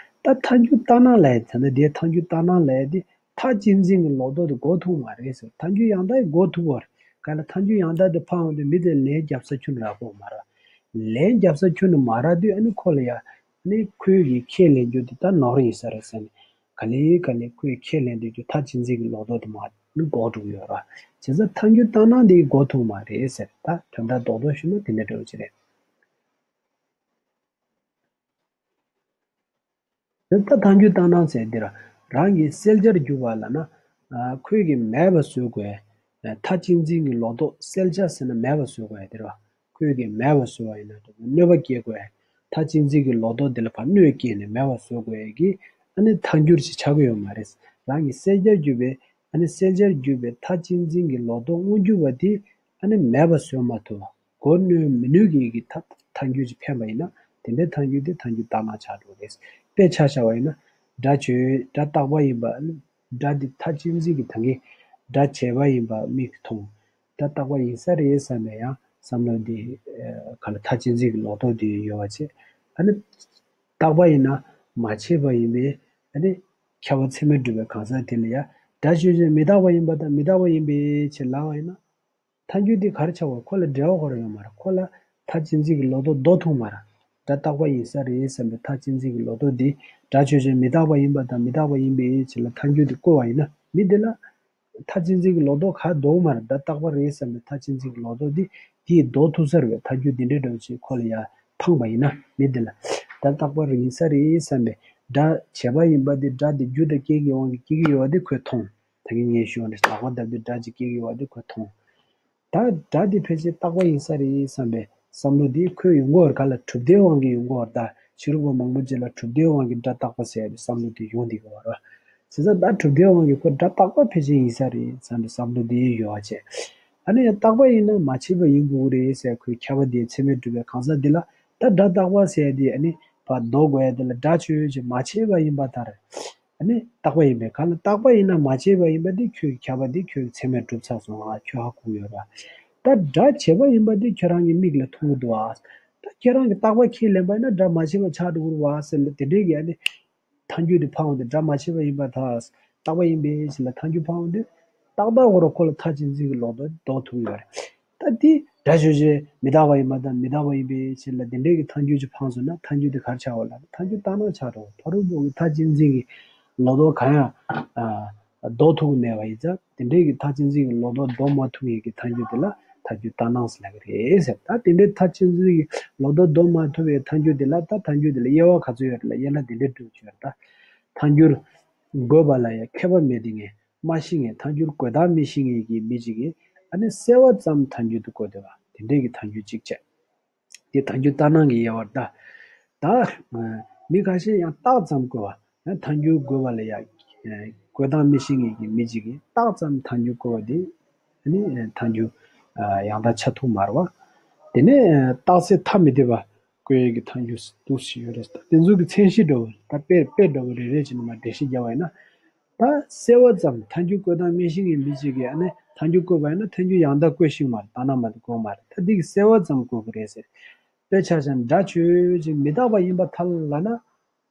ད་ཐལ་འགྱུར་ལྟར་སྣང་ལབ་ཡ་དེ་ནི་དེ་ཐལ་འགྱུར་ལྟར་སྣང་ལབ་ཡ་དེ། མཐའ་གཅིག་འཛིན་གྱི་ལོག་རྟོག་དེ་འགོག་ཐུབ་མ་རེད་ཟེར། ཐལ་འགྱུར་ཡང་དག་གིས་འགོག་ཐུབ་པ་རེད། ག་ལ་ཐལ་འགྱུར་ཡང་དག་དེ་ཕར་འོང་དུས་མི་དེ་ལན་རྒྱབ་ས་ཁྱོན་ནས་རག་གི་མ་རེད། ལན་རྒྱབ་ས་ཁྱོན་ནས་མ་རག་དུས་ཨ་ནི་ཁོ་ལ་ཡ། ནི་ཁོས་ཀྱིས་ཁས་ལེན་རྒྱུ་དེ་ད་ནོར་ཡིན་ས་རེད་ཟེར་ནས། ག་ལེ་ག་ལེ་ཁོས་ཁས་ལེན་བསྡད་རྒྱུ་མཐའ་གཅིག་འཛིན་གྱི་ལོག་རྟོག་དེ་མར་ནི་འགོག་འགྲོ་གི་ཡོད་རེད་བ། བྱས་ཙང་ཐལ་འགྱུར་ལྟར་སྣང་དེ་འགོག་ཐུབ་མ་རེད་ཟེར། ད་དོན་དག་རྡོག་རྡོག་ཞུས་ན་དེ་འདྲ་འདྲ་བོ་ཅིག་རེད། ད་ཐལ་འགྱུར་ལྟར་སྣང་ཟེར་འདི་ར། རང་གི་བསལ་བྱར་གྱུར་པ་ལབ་ན། ཨ། ཁོས་ཀྱིས་མེད་པ་བཟོ་དགོས། མཐའ་གཅིག་འཛིན་གྱི་ལོག་རྟོག་བསལ་བྱ་ཟེར་ན་མེད་པ་བཟོ་དགོས་འདི་ར། ཁོས་ཀྱིས་མེད་པ་བཟོ་བ་ཡིན་ན་གནོད་པ་སྐྱེལ་དགོས། མཐའ་གཅིག་འཛིན་གྱི་ལོག་རྟོག་འདི་ལ་ཕར་གནོད་སྐྱེལ་ནས་མེད་པ་བཟོ་དགོས་ཀྱི། ཨ་ནི་ཐལ་འགྱུར་ཞིག་ཆགས་ཀྱི་ཡོད་མ་རེད། རང་གི་བསལ་བྱར་གྱུར་པའི། ཨ་ནི་བསལ་བྱར་གྱུར་པའི་མཐའ་གཅིག་འཛིན་གྱི་ལོག་རྟོག་མངོན་གྱུར་པ་དེ། ཨ་ནི་མེད་པ་བཟོ་མ་ཐུབ་པ། མགོ་གནོན་མི་ནུས་ཀྱི་གི་ཐ་ཐལ་འགྱུར་ཅིག་འཕེན་པ་ཡིན་ན། དེ་འདྲའི་ཐལ་འགྱུར་དེ་ཐལ་འགྱུར་ལྟར་སྣང་ཆགས་འགྲོ་གི་རེད། དཔེ་ཆ་བཞག་པ་ཡིན་ན། སྒྲ་ཆོས། སྒྲ་རྟག་པ་ཡིན་པ། སྒྲ་འདི་མཐའ་གཅིག་འཛིན་གྱི་ད་གིན་སྒྲ་བྱས་པ་ཡིན་པ་མིག་གིས་མཐོང་། སྒྲ་རྟག་པ་ཡིན་ས་རེད་བསམ་པའི་ཡང་བསམ་བློ་འདི། ཨ། ག་ལ་མཐའ་གཅིག་འཛིན་གྱི་ལོག་རྟོག་འདི་ཡོད་པ་བྱས། ཨ་ནི་རྟག་པ་ཡིན་ན་མ་བྱས་པ་ཡིན་པས། ཨ་ནི་ཁྱབ་པ་ཚད་མས་གྲུབ་པའི་གང་ཟག་དེ་ལ་ཡང་སྒྲ་ཆོས་ཅན་མི་རྟག་པ་ཡིན་པ་དང་མི་རྟག་པ་ཡིན་པའི་ཕྱིར་ལབ་པ་ཡིན་ན། ཐལ་འགྱུར་འདི་ག་རེ་ཆགས་པ། ཁོ་ལ་འབྲེལ་བ་ཁོ་རང་ཡོད་མ་རེད། ཁོ་ལ་མཐའ་གཅིག་འཛིན་གྱི་ལོག་རྟོག་ལྡོག་ཐུབ་མ་རེད། སྒྲ་རྟག་པ་ཡིན་ས་རེད་བསམ་པའི་མཐའ་གཅིག་འཛིན་གྱི་ལོག་རྟོག་འདི། སྒྲ་ཆོས་ཅན་མི་རྟག་པ་ཡིན་པ་དང་མི་རྟག་པ་ཡིན་པའི་ཕྱིར་ལ་ཐལ་འགྱུར་འདི་བཀོད་པ་ཡིན་ན། མི་འདི་ལ་མཐའ་གཅིག་འཛིན་གྱི་ལོག་རྟོག་ག་ལྡོག་མ་རེད། སྒྲ་རྟག་པ་རེད་བསམ་པའི་མཐའ་གཅིག་འཛིན་གྱི་ལོག་རྟོག་འདི། འདིས་ལྡོག་ཐུབ་ས་རེད་པས། ཐལ་འགྱུར་འདི་འདྲའི་འདྲ་བོ་ཅིག་ཁོ་ལ་ཡང་འཕངས་པ་ཡིན་ན། མི་འདི་ལ་སྒྲ་རྟག་པ་རེད་ཡིན་ས་རེད་བསམ་པའི། སྒྲ་བྱས་པ་ཡིན་པ་འདི། སྒྲ་འདི་རྒྱུ་དང་རྐྱེན་གྱི་དབང་གིས་སྐྱེ་གི་ཡོད་པ་འདི་ཁོས་མཐོང་། ད་གིན་ངས་ཞུས་པ་ནང་བཞིན་ལག་པ་བརྡབས་དུས་སྒྲ་ཅིག་སྐྱེ་གི་ཡོད་པ་འདི་ཁོས་མཐོང་། ད་སྒྲ་འདི་ཕལ་ཆེར་རྟག་པ་ཡིན་ས་རེད་བསམ་པའི་བསམ་བློ་འདི་ཁོས་ཡོང་གི་ཡོད་རེད། ག་ལ། གྲུབ་མཐའི་དབང་གིས་ཡོང་གི་ཡོད་རེད། ད་ཕྱི་རོལ་པ་མང་པོ་ཅིག་ལ་གྲུབ་མཐའི་དབང་གིས་སྒྲ་རྟག་པ་ཟེར་ཡ་དེ་བསམ་བློ་དེ་ཡོང་བསྡད་ཀྱི་ཡོད་རེད། བྱས་ཙང་ད་གྲུབ་མཐའི་དབང་གིས་ཁོ་སྒྲ་རྟག་པ་ཕལ་ཆེར་ཡིན་ས་རེད་བསམ་པའི་བསམ་བློ་དེ་ཡོད་པ་བྱས། ཨ་ནི་ཡང་རྟག་པ་ཡིན་ན་མ་བྱས་པ་ཡིན་དགོས་ཀྱི་རེད་ཟེར། ཁོའི་ཁྱབ་པ་དེ་ཚད་མས་གྲུབ་པའི་གང་ཟག་འདི་ལ། ད་སྒྲ་རྟག་པ་ཟེར་ཡ་དེ་ཨ་ནི་ཕར་ལྡོག་དགོས་ཡ་དེ་ལ། སྒྲ་ཆོས་ཅན་མ་བྱས་པ་ཡིན་པར་ཐལ། ཨ་ནི་རྟག་པ་ཡིན་པས། གང་ལ་རྟག་པ་ཡིན་ན་མ་བྱས་པ་ཡིན་པ་འདི་ཁྱོད་ཀྱི་ཁྱབ་པ་འདི་ཁྱོད་ཀྱི་ཚད་མས་གྲུབ་ཚར་སོང་། ཨ། ཁྱོད་ཧ་གོ་ཡོད་ར། ད་སྒྲ་བྱས་པ་ཡིན་པ་འདི་ཁྱོད་རང་གི་མིག་ལ་མཐོང་གི་འདུག་ཨ། ད་ཁྱོད་རང་གིས་རྟག་པ་ཁས་ལེན་པ་ཡིན་ན་སྒྲ་མ་བྱས་པ་ཆགས་འགྲོ་གི་རེད་བ་ཟེར་ནས་དེ་འདྲའི་གི་ཨ་ནི་ཐལ་འགྱུར་དེ་འཕངས་ཏེ། སྒྲ་མ་བྱས་པ་ཡིན་པར་ཐལ། རྟག་པ་ཡིན་པའི་ཕྱིར་ལ་ཐལ་འགྱུར་འཕངས་ཏེ། ཏག་ཏག་ཁོ་རང་ཁོ་ལ་མཐའ་གཅིག་འཛིན་གྱི་ལོག་རྟོག་ལྡོག་ཐུབ་ཀྱི་ཡོད་རེད། ད་དེ་སྒྲ་ཆོས་ཅན་མི་རྟག་པ་ཡིན་པ་དང་མི་རྟག་པ་ཡིན་པའི་ཕྱིར་ལ་དེ་འདྲའི་གི་ཐལ་འགྱུར་ཅིག་འཕངས་སོང་ན། ཐལ་འགྱུར་དེ་ག་རེ་ཆགས་པ་ལབ་ན། ཐལ་འགྱུར་ལྟར་སྣང་ཆགས་འགྲོ། ཕ་རོལ་པོ་གི་མཐའ་གཅིག་འཛིན་གྱི་ལོག་རྟོག་གང་ཡང་ལྡོག་ཐུབ་ཀྱི་མེད་པ་ཡིན་ཙང་། དེ་འདྲའི་གི་མཐའ་གཅིག་འཛིན་གྱི་ལོག་རྟོག་ལྡོག་མ་ཐུབ་མཁན་གྱི་ཐལ་འགྱུར་དེ་ལ་ཐལ་འགྱུར་ལྟར་སྣང་ཟེར་ལབ་ཀྱི་རེད་ཟེར། ད་དེ་འདྲའི་མཐའ་གཅིག་འཛིན་གྱི་ལོག་རྟོག་ལྡོག་མ་ཐུབ་པའི་ཐལ་འགྱུར་དེ་ལ། ད་ཐལ་འགྱུར་དེ་ལ་དབྱེ་བ་ག་ཚོད་ཡོད་རེད་ལབ། དབྱེ་ན་དེ་འདྲའི་འགྲོ་གི་ཡོད་རེད། ད་ཐལ་འགྱུར་བཀོད་པ་ལ་ཡང་ཁྱད་པར་མེད་དེ། ངས་མ་ཤེས་མཁན། ཐལ་འགྱུར་བཀོད་སྟངས་མི་ཤེས་མཁན་གྱི་མི་གཅིག་གིས་ཨ་ནི་བསལ་བ་ཙམ་ཐལ་འགྱུར་དུ་བཀོད་བསྡད་པ་དེ་འདྲའི་གི་ཐལ་འགྱུར་གཅིག་བྱས། དེ་ཐལ་འགྱུར་ལྟར་སྣང་གི་དབྱེ་བ་རེད་ད། ད་མི་ཁ་ཤས་ཡང་རྟགས་ཙམ་བཀོད་པ། ཡང་ཐལ་འགྱུར་བཀོད་པ་ལ་ཡང་བཀོད་སྟངས་མི་ཤེས་མཁན་གྱི་མི་གཅིག་གིས་རྟགས་ཙམ་ཐལ་འགྱུར་བཀོད་པ་དེ་ཨ་ནི་ཐལ་འགྱུར་ཡང་དག་ཆགས་ཐུབ་མ་རེད་བ། དེ་ནས་རྟགས་གསལ་ཐ་མི་དད་པ་བཀོད་ཡས་ཀྱི་ཐལ་འགྱུར་འདུག་སེ་ཡོད་རེད། ད་དེ་ཚོ་གི་མཚན་གཞི་འདྲ་བོ། ད་དཔེ་དཔེ་འདྲ་བོ་རེ་རེ་བྱས་ནས་མར་འགྲེལ་བཤད་རྒྱབ་པ་ཡིན་ན། ད་བསལ་བ་ཙམ། ཐལ་འགྱུར་བཀོད་སྟངས་མི་ཤེས་མཁན་མི་གཅིག་གིས་ཨ་ནི་ཐལ་འགྱུར་བཀོད་པ་ཡིན་ན་ཐལ་འགྱུར་ཡང་དག་བཀོད་ཤེས་མ་རེད། ལྟར་སྣང་མ་གཏོགས་དགོས་མ་རེད། ད་འདི་གི་བསལ་བ་ཙམ་བཀོད་ཀྱི་རེད་ཟེར། དཔེར་ཆ་བཞག་ན་སྒྲ་ཆོས་ཅན་མི་རྟག་པ་ཡིན་པར་ཐལ་ལབ་ན།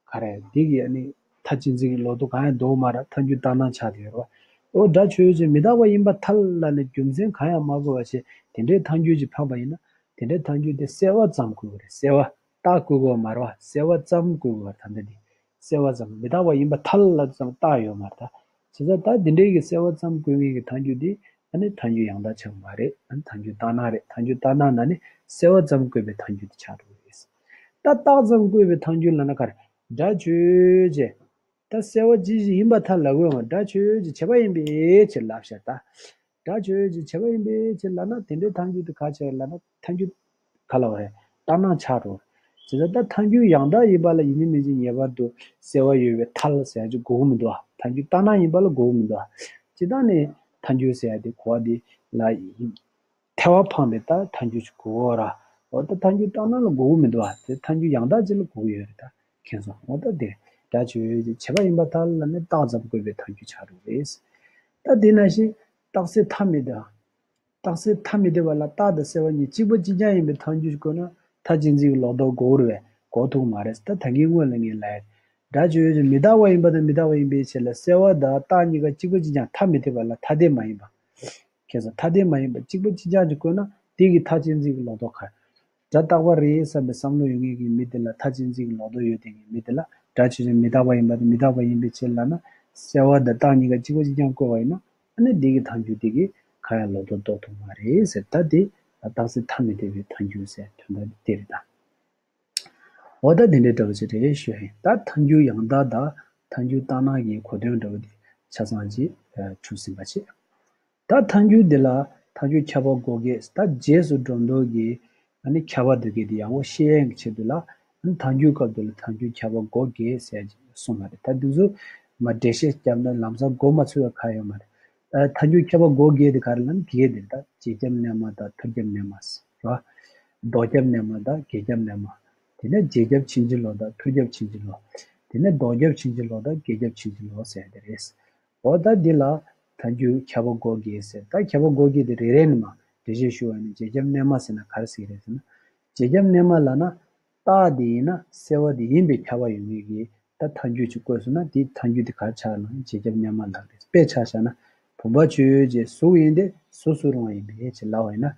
ག་རེ། འདི་གི་ཨ་ནི་མཐའ་གཅིག་འཛིན་གྱི་ལོག་རྟོག་གང་ཡང་འདུག་མ་རེད། ཐལ་འགྱུར་ལྟར་སྣང་ཆགས་བསྡད་ཡོད་རེད་བ། འོ། སྒྲ་ཆོས་ཅན་མི་རྟག་པ་ཡིན་པར་ཐལ་ལབ་ནས་རྒྱུ་མཚན་གང་ཡང་མ་བཀོད་པ་བྱས། དེ་འདྲའི་ཐལ་འགྱུར་ཅིག་འཕངས་པ་ཡིན་ན། དེ་འདྲའི་ཐལ་འགྱུར་དེ་བསལ་བ་ཙམ་བཀོད་དགོས་རེད། བསལ་བ། རྟགས་བཀོད་དགོས་པ་མ་རེད་བ། བསལ་བ་ཙམ་བཀོད་དགོས་པ་རེད། ད་ལྟ་འདི་བསལ་བ་ཙམ། མི་རྟག་པ་ཡིན་པར་ཐལ་ལབ་ཙམ་རྟགས་ཡོད་མ་རེད་ད། བྱས་ཙང་ད་འདི་འདྲའི་གི་བསལ་བ་ཙམ་བཀོད་མཁན་གྱི་ཐལ་འགྱུར་འདི་ཨ་ནི་ཐལ་འགྱུར་ཡང་དག་ཆགས་མ་རེད། ཨ་ནི་ཐལ་འགྱུར་ལྟར་སྣང་རེད། ཐལ་འགྱུར་ལྟར་སྣང་ན་ནི་བསལ་བ་ཙམ་བཀོད་པའི་ཐལ་འགྱུར་དེ་ཆགས་འགྲོ་གི་རེད། ད་རྟགས་ཙམ་བཀོད་པའི་ཐལ་འགྱུར་ལབ་ན་ག་རེ། སྒྲ་ཆོས་ཅན། ད་བསལ་བ་ཅི་ཞིག་ཡིན་པར་ཐལ་ལབ་དགོས་ཡོད་མ་རེད། སྒྲ་ཆོས་ཅན་བྱས་པ་ཡིན་པའི་ཕྱིར་ལབ་ཤག་ད། སྒྲ་ཆོས་ཅན་བྱས་པ་ཡིན་པའི་ཕྱིར་ལབ་ན། དེ་འདྲའི་ཐལ་འགྱུར་དེ་ག་རེ་ཆགས་ལབ་ན། ཐལ་འགྱུར་ག་ལབ་པ་རེད། ལྟར་སྣང་ཆགས་འགྲོ། བྱས་ཙང་ད་ཐལ་འགྱུར་ཡང་དག་ཡིན་པ་ལ་ཡིན་གཅིག་མིན་གཅིག་ངེས་པར་དུ་བསལ་བ་ཡོད་པའི་ཐལ་ཟེར་ཡ་ཅིག་དགོས་ཀྱི་མི་འདུག་ཨ། ཐལ་འགྱུར་ལྟར་སྣང་ཡིན་པ་ལ་དགོས་ཀྱི་མི་འདུག་ཨ། སྤྱིར་བཏང་ནས་ཐལ་འགྱུར་ཟེར་ཡ་དེ་གོ་བ་དེ་ལ་ཡིན། ཐལ་བ་འཕངས་ཏེ་ད་ཐལ་འགྱུར་ཅིག་དགོས་ར། འོ། ད་ཐལ་འགྱུར་ལྟར་སྣང་ལ་དགོས་ཀྱི་མི་འདུག་ཨ། དེ་ཐལ་འགྱུར་ཡང་དག་ཅིག་ལ་དགོས་ཀྱི་ཡོད་རེད་ད། མཁྱེན་སོང་། འོ། ད་དེ་སྒྲ་ཆོས་ཅན་བྱས་པ་ཡིན་པར་ཐལ་ལབ་ནས་རྟགས་ཙམ་བཀོད་པའི་ཐལ་འགྱུར་ཆགས་འགྲོ་གི་རེད། ད་དེ་ནང་བཞིན་རྟགས་གསལ་ཐ་མི་དད། རྟགས་གསལ་ཐ་མི་དད་པ་ལ་རྟགས་དང་བསལ་བ་གཉིས་གཅིག་པ་གཅིག་རྐྱང་ཡིན་པའི་ཐལ་འགྱུར་ཅིག་བཀོད་ན། མཐའ་གཅིག་འཛིན་གྱི་ལོག་རྟོག་འགོག་རེད་པས། འགོག་ཐུབ་མ་རེད། ད་ད་གིན་སྔོན་ལ་ངས་ལབ་ཡ། སྒྲ་ཆོས་ཅན་མི་རྟག་པ་ཡིན་པ་དང་མི་རྟག་པ་ཡིན་པའི་ཕྱིར་ལ་བསལ་བ་དང་རྟགས་གཉིས་ཀ་གཅིག་པ་གཅིག་རྐྱང་ཐ་མི་དད་པ་ལ་ཐ་དད་མ་ཡིན་པ། ཁྱེད་ཚོ་ཐ་དད་མ་ཡིན་པ་གཅིག་པ་གཅིག་རྐྱང་ཅིག་བཀོད་ན། དེ་གི་མཐའ་གཅིག་འཛིན་གྱི་ལོག་རྟོག་ག་རེ། སྒྲ་རྟག་པ་རེད་བསམ་པའི་བསམ་བློ་ཡོད་མཁན་གྱི་མི་དེ་ལ་མཐའ་གཅིག་འཛིན་གྱི་ལོག་རྟོག་ཡོད་དེ་གི་མི་དེ་ལ་སྒྲ་ཆོས་ཅན་མི་རྟག་པ་ཡིན་པ་དང་མི་རྟག་པ་ཡིན་པའི་ཕྱིར་ལབ་ན། སེལ་བ་དང་རྟགས་གཉིས་ཀ་གཅིག་པ་གཅིག་རྐྱང་བཀོད་པ་ཡིན་ན། ཨ་ནི་འདི་གི་ཐལ་འགྱུར་འདི་གི་གང་ཡང་ལོག་རྟོག་རྟོགས་ཐུབ་མ་རེད་ཟེར། ད་འདི་རྟགས་གསལ་ཐ་མི་དད་པའི་ཐལ་འགྱུར་ཟེར་དོན་དག་འདི་རེད་ད། འོ་ད་འདི་འདྲའི་འདྲ་བོ་ཅིག་རེད་ཞུ་ཡིན། ད་ཐལ་འགྱུར་ཡང་དག་དང་ཐལ་འགྱུར་རྟགས་སྣང་གི་གོ་དོན་འདྲ་བོ་འདི་ཆ་ཚང་ཅིག་གྲུབ་ཟིན་པ་བྱས། ད་ཐལ་འགྱུར་འདི་ལ་ཐལ་འགྱུར་ཁྱབ་པ་འགོག་གེ། ད་རྗེས་སུ་འགྲོ་ལྡོག་གི་ཨ་ནི་ཁྱབ་པ་འདོད་མཁན་དེ་ཡང་བ་ཤེས་ཡས་ཀྱི་ཆེད་དུ་ལ། ཨ་ནི་ཐལ་འགྱུར་སྐབས་དུ་ལ་ཐལ་འགྱུར་ཁྱབ་པ་འགོག་གེ་ཟེར་གསུངས་པ་རེད། ད་འདི་ཚོ་མ་འགྲེལ་བཤད་བརྒྱབ་ན་ལམ་སང་གོ་མ་ཚོད་པ་གང་ཡོད་མ་རེད། ཨ་ཐལ་འགྱུར་ཁྱབ་པ་འགོག་གེ་དེ་ག་རེ་ལབ་ན་དེ་གེ་དེ་རེད། ད་རྗེས་ཁྱབ་རྣལ་མ་དང་ཐུར་ཁྱབ་རྣལ་མ་ཟེར་བ། ལྡོག་ཁྱབ་རྣལ་མ་དང་རྗེས་ཁྱབ་རྣལ་མ། དེ་ནས་རྗེས་ཁྱབ་ཕྱིན་ཅི་ལོག་དང་ཐུར་ཁྱབ་ཕྱིན་ཅི་ལོག། དེ་ནས་ལྡོག་ཁྱབ་ཕྱིན་ཅི་ལོག་དང་རྗེས་ཁྱབ་ཕྱིན་ཅི་ལོག་ཟེར་དེ་རེད། འོ་ད་འདི་ལ་ཐལ་འགྱུར་ཁྱབ་པ་འགོག་གེ་ཟེར། ད་ཁྱབ་པ་འགོག་གེ་དེ་རེ་རེ་ནས་མ་འགྲེལ་བཤད་ཞུ་བ་ནི་རྗེས་ཁྱབ་རྣལ་མ་ཟེར་ན་ག་རེ་ཟེར་གི་རེད་ཟེར་ན། རྗེས་ཁྱབ་རྣལ་མ་ལབ་ན་རྟགས་དེ་ཡིན་ན་སེལ་བ་དེ་ཡིན་པའི་ཁྱབ་པ་ཡོད་མཁན་གྱི་ད་ཐལ་འགྱུར་ཅིག་བཀོད་སོང་ན་དེའི་ཐལ་འགྱུར་དེ་ག་རེ་ཆགས་ལབ་ན་རྗེས་ཁྱབ་རྣལ་མ་ལབ་རེད། དཔེ་ཆ་བཞག་ན་བུམ་པ་ཆོས་ཅན་གཟུགས་ཡིན་ཏེ་གཟུགས་སུ་རུང་བ་ཡིན་པའི་ཕྱིར་ལབ་པ་ཡིན་ན།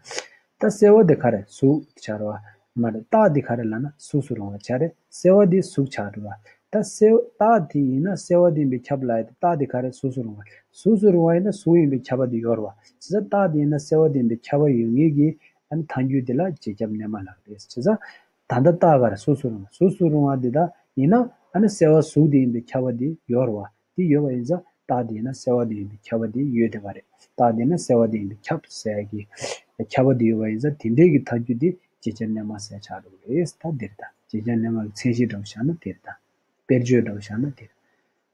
ད་སེལ་བ་དེ་ག་རེ་གཟུགས་ཆགས་རེད་བ། མ་རེད། རྟགས་འདི་ག་རེ་ལབ་ན་གཟུགས་སུ་རུང་བ་ཆགས་རེད། སེལ་བ་འདི་གཟུགས་ཆགས་རེད་བ། ད་སེལ་རྟགས་འདི་ཡིན་ན་སེལ་བ་འདི་ཡིན་པའི་ཁྱབ་ལ་ཡ་དེ་རྟགས་འདི་ག་རེ་གཟུགས་སུ་རུང་བ། གཟུགས་སུ་རུང་བ་ཡིན་ན་གཟུགས་ཡིན་པའི་ཁྱབ་པ་འདི་ཡོད་རེད་བ། བྱས་ཙང་རྟགས་འདི་ཡིན་ན་སེལ་བ་འདི་ཡིན་པའི་ཁྱབ་པ་ཡོད་ངེས་ཀྱི་ཨ་ནི་ཐལ་འགྱུར་འདི་ལ་རྗེས་ཁྱབ་རྣལ་མ་ལབ་རེད། བྱས་ཙང་ད་ལྟ་རྟགས་ག་རེ་གཟུགས་སུ་རུང་བ། གཟུགས་སུ་རུང་བ་འདི་དག་ཡིན་ན་ཨ་ནི་སེལ་བ་གཟུགས་འདི་ཡིན་པའི་ཁྱབ་པ་འདི་ཡོད་རེད་བ། འདི་ཡོད་པ་ཡིན་ཙང་རྟགས་འདི་ཡིན་ན་སེལ་བ་འདི་ཡིན་པའི་ཁྱབ་པ་འདི་ཡོད་བསྡད་པ་རེད། རྟགས་འདི་ན་སེལ་བ་འདི་ཡིན་པའི་ཁྱབ་ཟེར་གྱི་ཁྱབ་པ་འདི་ཡོད་པ་ཡིན་ཙང་དེ་འདྲའི་གི་ཐལ་འགྱུར་འདི་རྗེས་ཁྱབ་རྣལ་མ་ཟེར་ཆགས་འགྲོ་གི་རེད། ད་འདིར་ད་རྗེས་ཁྱབ་རྣལ་མ་གི་མཚན་གཞི་འདྲ་བོ་བཞག་ན་འདིར་ད་དཔེར་བརྗོད་འདྲ་བོ་བཞག་ན་འདིར།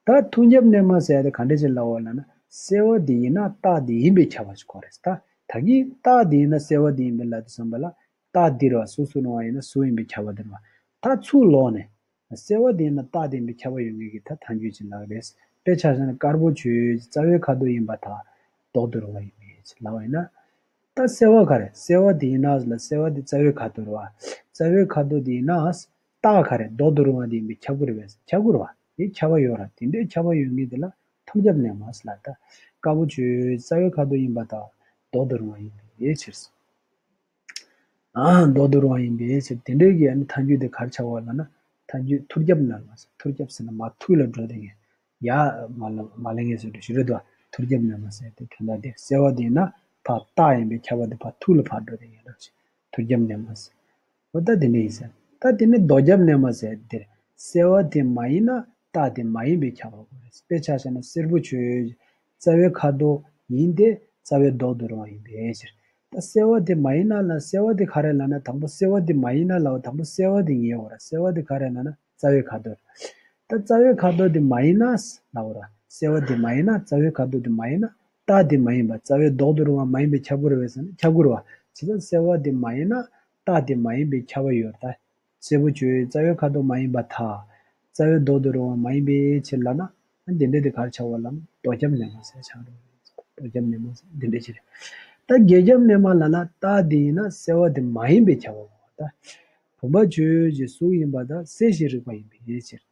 ད་ཐུར་ཁྱབ་རྣལ་མ་ཟེར་ཡ་དེ་ག་འདྲ་ཅིག་ལབ་པ་ལབ་ན་སེལ་བ་འདི་ཡིན་ན་རྟགས་འདི་ཡིན་པའི་ཁྱབ་པ་ཞིག་གོ་རེད། ད་ད་གིན་རྟགས་འདི་ཡིན་ན་སེལ་བ་འདི་ཡིན་པའི་ལབ་དུས་ཙམ་པ་ལ། རྟགས་འདི་རེད་བ། གཟུགས་སུ་རུང་བ་ཡིན་ན་གཟུགས་ཡིན་པའི་ཁྱབ་པ་འདི་རེད་བ། ད་ཚུར་ལོག་ནས་སེལ་བ་འདི་ཡིན་ན་རྟགས་འདི་ཡིན་པའི་ཁྱབ་པ་ཡོད་ངེས་ཀྱི་ད་ཐལ་འགྱུར་ཅིག་ལབ་རེད། དཔེ་ཆ་བཞག་ན་དཀར་པོ་ཆོས་ཅན་རྩ་བའི་ཁ་དོག་ཡིན་པར་ཐལ། མདོག་ཏུ་རུང་བ་ཡིན་པའི་ཕྱིར་ལབ་པ་ཡིན་ན། ད་སེལ་བ་ག་རེ། སེལ་བ་འདི་ཡིན་ན་ལ་སེལ་བ་འདི་རྩ་བའི་ཁ་དོག་རེད་བ། རྩ་བའི་ཁ་དོག་འདི་ཡིན་ན། རྟགས་ག་རེ། མདོག་ཏུ་རུང་བ་འདི་ཡིན་པའི་ཁྱབ་ཀྱི་རེད་པས། ཁྱབ་ཀྱི་རེད་བ། དེ་ཁྱབ་པ་ཡོད་རེད། དེ་འདྲའི་ཁྱབ་པ་ཡོད་ངེས་དེ་ལ་ཐུར་ཁྱབ་རྣལ་མ་ཟེར་ལབ། ད་དཀར་པོ་ཆོས་ཅན་རྩ་བའི་ཁ་དོག་ཡིན་པར་ཐལ། མདོག་ཏུ་རུང་བ་ཡིན་པའི་ཕྱིར། ཨ། མདོག་ཏུ་རུང་བ་ཡིན་པའི་ཕྱིར། དེ་འདྲའི་གི་ཨ་ནི་ཐལ་འགྱུར་དེ་ག་རེ་ཆགས་པ་ལབ་ན་ཐལ་འགྱུར་ཐུར་ཁྱབ་རྣལ་མ་ཟེར། ཐུར་ཁྱབ་ཟེར་ན་མར་ཐུར་ལ་འགྲོ་དེ་ངེས། ཡར་མར་ལ་མར་ལེན་ངེས་ཟེར་དུས་ཞུ་རེད་དོ། ཐུར་ཁྱབ་རྣལ་མ་ཟེར་དེ་དོན་དག་དེ་སེལ་བ་དེ་ཡིན་ན་ཕར་རྟགས་ཡིན་པའི་ཁྱབ་པ་དེ་ཕར་ཐུར་ལ་ཕར་འགྲོ་དེ་ངེས་རེད། ཐུར་ཁྱབ་རྣལ་མ་ཟེར། འོ་ད་དེ་འདྲ་ཡིན་ཟེར། ད་དེ་ནས་ལྡོག་ཁྱབ་རྣལ་མ་ཟེར་དེར་སེལ་བ་དེ་མ་ཡིན་ན་རྟགས་དེ་མ་ཡིན་པའི་ཁྱབ་པ་དགོས་རེད། དཔེ་ཆ་བཞག་ན་སེར་པོ་ཆོས་ཅན་རྩ་བའི་ཁ་དོག་ཡིན་ཏེ་རྩ་བའི་མདོག་ཏུ་རུང་བ་ཡིན་པའི་ཕྱིར། ད་སེལ་བ་དེ་མ་ཡིན་ན་ལ་སེལ་བ་དེ་ག་རེ་ལབ་ན་དང་པོ་སེལ་བ་དེ་མ་ཡིན་ན་ལབ་པ་དང་པོ་སེལ་བ་དེ་ངེས་དགོས་རེད། སེལ་བ་དེ་ག་རེ་ལབ་ན་རྩ་བའི་ཁ་དོག་རེད། ད་རྩ་བའི་ཁ་དོག་དེ་མ་ཡིན་ན་ལབ་པ་རེད། སེལ་བ་དེ་མ་ཡིན་ན་རྩ་བའི་ཁ་དོག་དེ་མ་ཡིན་ན་རྟགས་དེ་མ་ཡིན་པ་རྩ་བའི་མདོག་ཏུ་རུང་བ་མ་ཡིན་པའི་ཁྱབ་ཀྱི་རེད་པས་ཟེར་ན་ཁྱབ་ཀྱི་རེད་པ། བྱས་ཙང་སེལ་བ་དེ་མ་ཡིན་ན་རྟགས་དེ་མ་ཡིན་པའི་ཁྱབ་པ་ཡོད་རེད་ད། སེར་པོ་ཆོས་ཅན་རྩ་བའི་ཁ་དོག་མ་ཡིན་པར་ཐལ། རྩ་བའི་མདོག་ཏུ་རུང་བ་མ་ཡིན་པའི་ཕྱིར་ལབ་ན། ཨ་འདི་འདྲ་དེ་ག་རེ་ཆགས་པ་ལབ་ན་ལྡོག་ཁྱབ་རྣལ་མ་ཟེར་ཆགས་འགྲོ། ལྡོག་ཁྱབ་རྣལ་མ་ཟེར་འདི་འདྲ་ཅིག་རེད། ད་རྗེས་ཁྱབ་རྣལ་མ་ལབ་ན་རྟགས་དེ་ཡིན་ན་སེལ་བ་དེ་མ་ཡིན་པའི་ཁྱབ་པ་ཡོད་རེད་ད། བུམ་པ་ཆོས་ཅན་གཟུགས་ཡིན་པ་དང་གསལ་ཞིང་རིག་པ་ཡིན་པའི་ཕྱིར།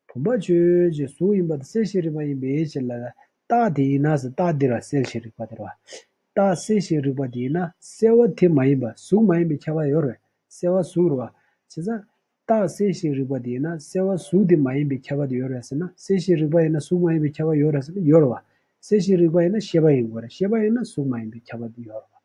བུམ་པ་ཆོས་ཅན་གཟུགས་ཡིན་པ་དང་གསལ་ཞིང་རིག་པ་ཡིན་པའི་ཕྱིར་ལ། རྟགས་དེ་ཡིན་ན་ཟེར། རྟགས་འདི་ར་གསལ་ཞིང་རིག་པ་དེ་རེད་པ། རྟགས་གསལ་ཞིང་རིག་པ་དེ་ཡིན་ན་སེལ་བ་དེ་མ་ཡིན་པ་གཟུགས་མ་ཡིན་པའི་ཁྱབ་པ་ཡོད་རེད། སེལ་བ་གཟུགས་རེད་པ། བྱས་ཙང་རྟགས་གསལ་ཞིང་རིག་པ་དེ་ཡིན་ན་སེལ་བ་གཟུགས་དེ་མ་ཡིན་པའི་ཁྱབ་པ་དེ་ཡོད་རེད་ཟེར་ན། གསལ་ཞིང་རིག་པ་ཡིན་ན་གཟུགས་མ་ཡིན་པའི་ཁྱབ་པ་ཡོད་རེད་ཟེར་ན་ཡོད་རེད་པ། གསལ་ཞིང་རིག་པ་ཡིན་ན་ཤེས་པ་ཡིན་དགོས་རེད། ཤེས་པ་ཡིན་ན་གཟུགས་མ་ཡིན་པའི་ཁྱབ་པ་དེ་ཡོད་རེད་པ།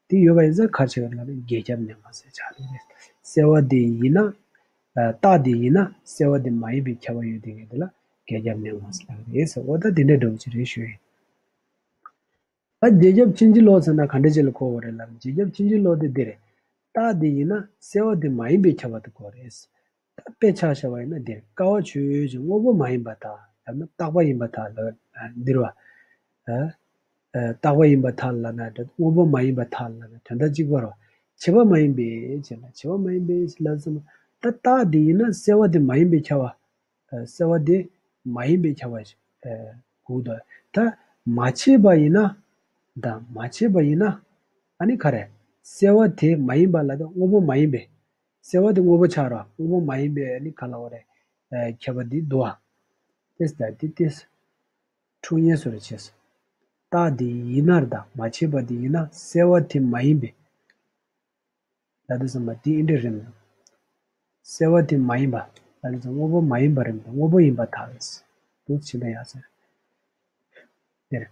དེ་ཡོད་པ་ཡིན་ཙང་ག་རེ་ཆགས་ཀྱི་རེད་ལབ་ན་རྗེས་ཁྱབ་རྣལ་མ་ཟེར་ཆགས་འགྲོ་གི་རེད། སེལ་བ་དེ་ཡིན་ན། ཨ། རྟགས་དེ་ཡིན་ན་སེལ་བ་དེ་མ་ཡིན་པའི་ཁྱབ་པ་ཡོད་དེ་ངེས་དེ་ལ་རྗེས་ཁྱབ་རྣལ་མ་ཟེར་ལབ་ཀྱི་རེད་ཟེར། འོ་ད་དེ་འདྲ་འདྲ་བོ་ཅིག་རེད་ཞུ་ཡིན། ད་རྗེས་ཁྱབ་ཕྱིན་ཅི་ལོག་ཟེར་ན་ག་འདྲ་ཅིག་ལ་གོ་དགོས་རེད་ལབ་ན། རྗེས་ཁྱབ་ཕྱིན་ཅི་ལོག་དེ་འདི་རེད། རྟགས་དེ་ཡིན་ན་སེལ་བ་དེ་མ་ཡིན་པའི་ཁྱབ་པ་དེ་དགོས་རེད། ད་དཔེ་ཆ་བཞག་པ་ཡིན་ན་འདིར་ཀ་བ་ཆོས་ཅན་དངོས་པོ་མ་ཡིན་པར་ཐལ་ལབ་ན་རྟག་པ་ཡིན་པར་ཐལ་ལབ་འདིར་བ། ཨ། ཨ། རྟག་པ་ཡིན་པར་ཐལ་ལབ་ན་འདྲ། དངོས་པོ་མ་ཡིན་པར་ཐལ་ལབ་ན་དོན་དག་གཅིག་པ་རེད། བྱས་པ་མ་ཡིན་པའི་ཕྱིར་ལ། བྱས་པ་མ་ཡིན་པའི་ཕྱིར་ལ་ཟེར་ན། ད་རྟགས་འདི་ཡིན་ན་སེལ་བ་འདི་མ་ཡིན་པའི་ཁྱབ་པ། ཨ། སེལ་བ་འདི་མ་ཡིན་པའི་ཁྱབ་པ་ཞིག་ཨ། གོ་གི་འདུག་ད་མ་བྱས་པ་ཡིན་ན། ད་མ་བྱས་པ་ཡིན་ན། ཨ་ནི་ག་རེ། སེལ་བ་དེ་མ་ཡིན་པ་ལ་ད་དངོས་པོ་མ་ཡིན་པའི། སེལ་བ་དེ་དངོས་པོ་ཆགས་ར། དངོས་པོ་མ་ཡིན་པའི་ཨ་ནི་ག་ལབ་དགོས་རེད། ཨ། ཁྱབ་པ་འདི་འདུག་པ། དེ་ལྟ་སྟེ་དེ། འཁྲུལ་ངེས་སུ་རེ་བྱས། རྟགས་འདི་ཡིན་ན་རེད་ད། མ་བྱས་པ་འདི་ཡིན་ན་སེལ་བ་དེ་མ་ཡིན་པའི། ལབ་དུས་ཙམ་པ་དེ་ཨིན་དྲི་རེད་མི་འདུག་གསལ་བ་དེ་མ་ཡིན་པ། ད་ནི་དངོས་པོ་མ་ཡིན་པ་རེད་མི་འདུག་དངོས་པོ་ཡིན་པར་ཐལ། འདུག་ཕྱིན་པ་ཡང་ཟེར། དེར།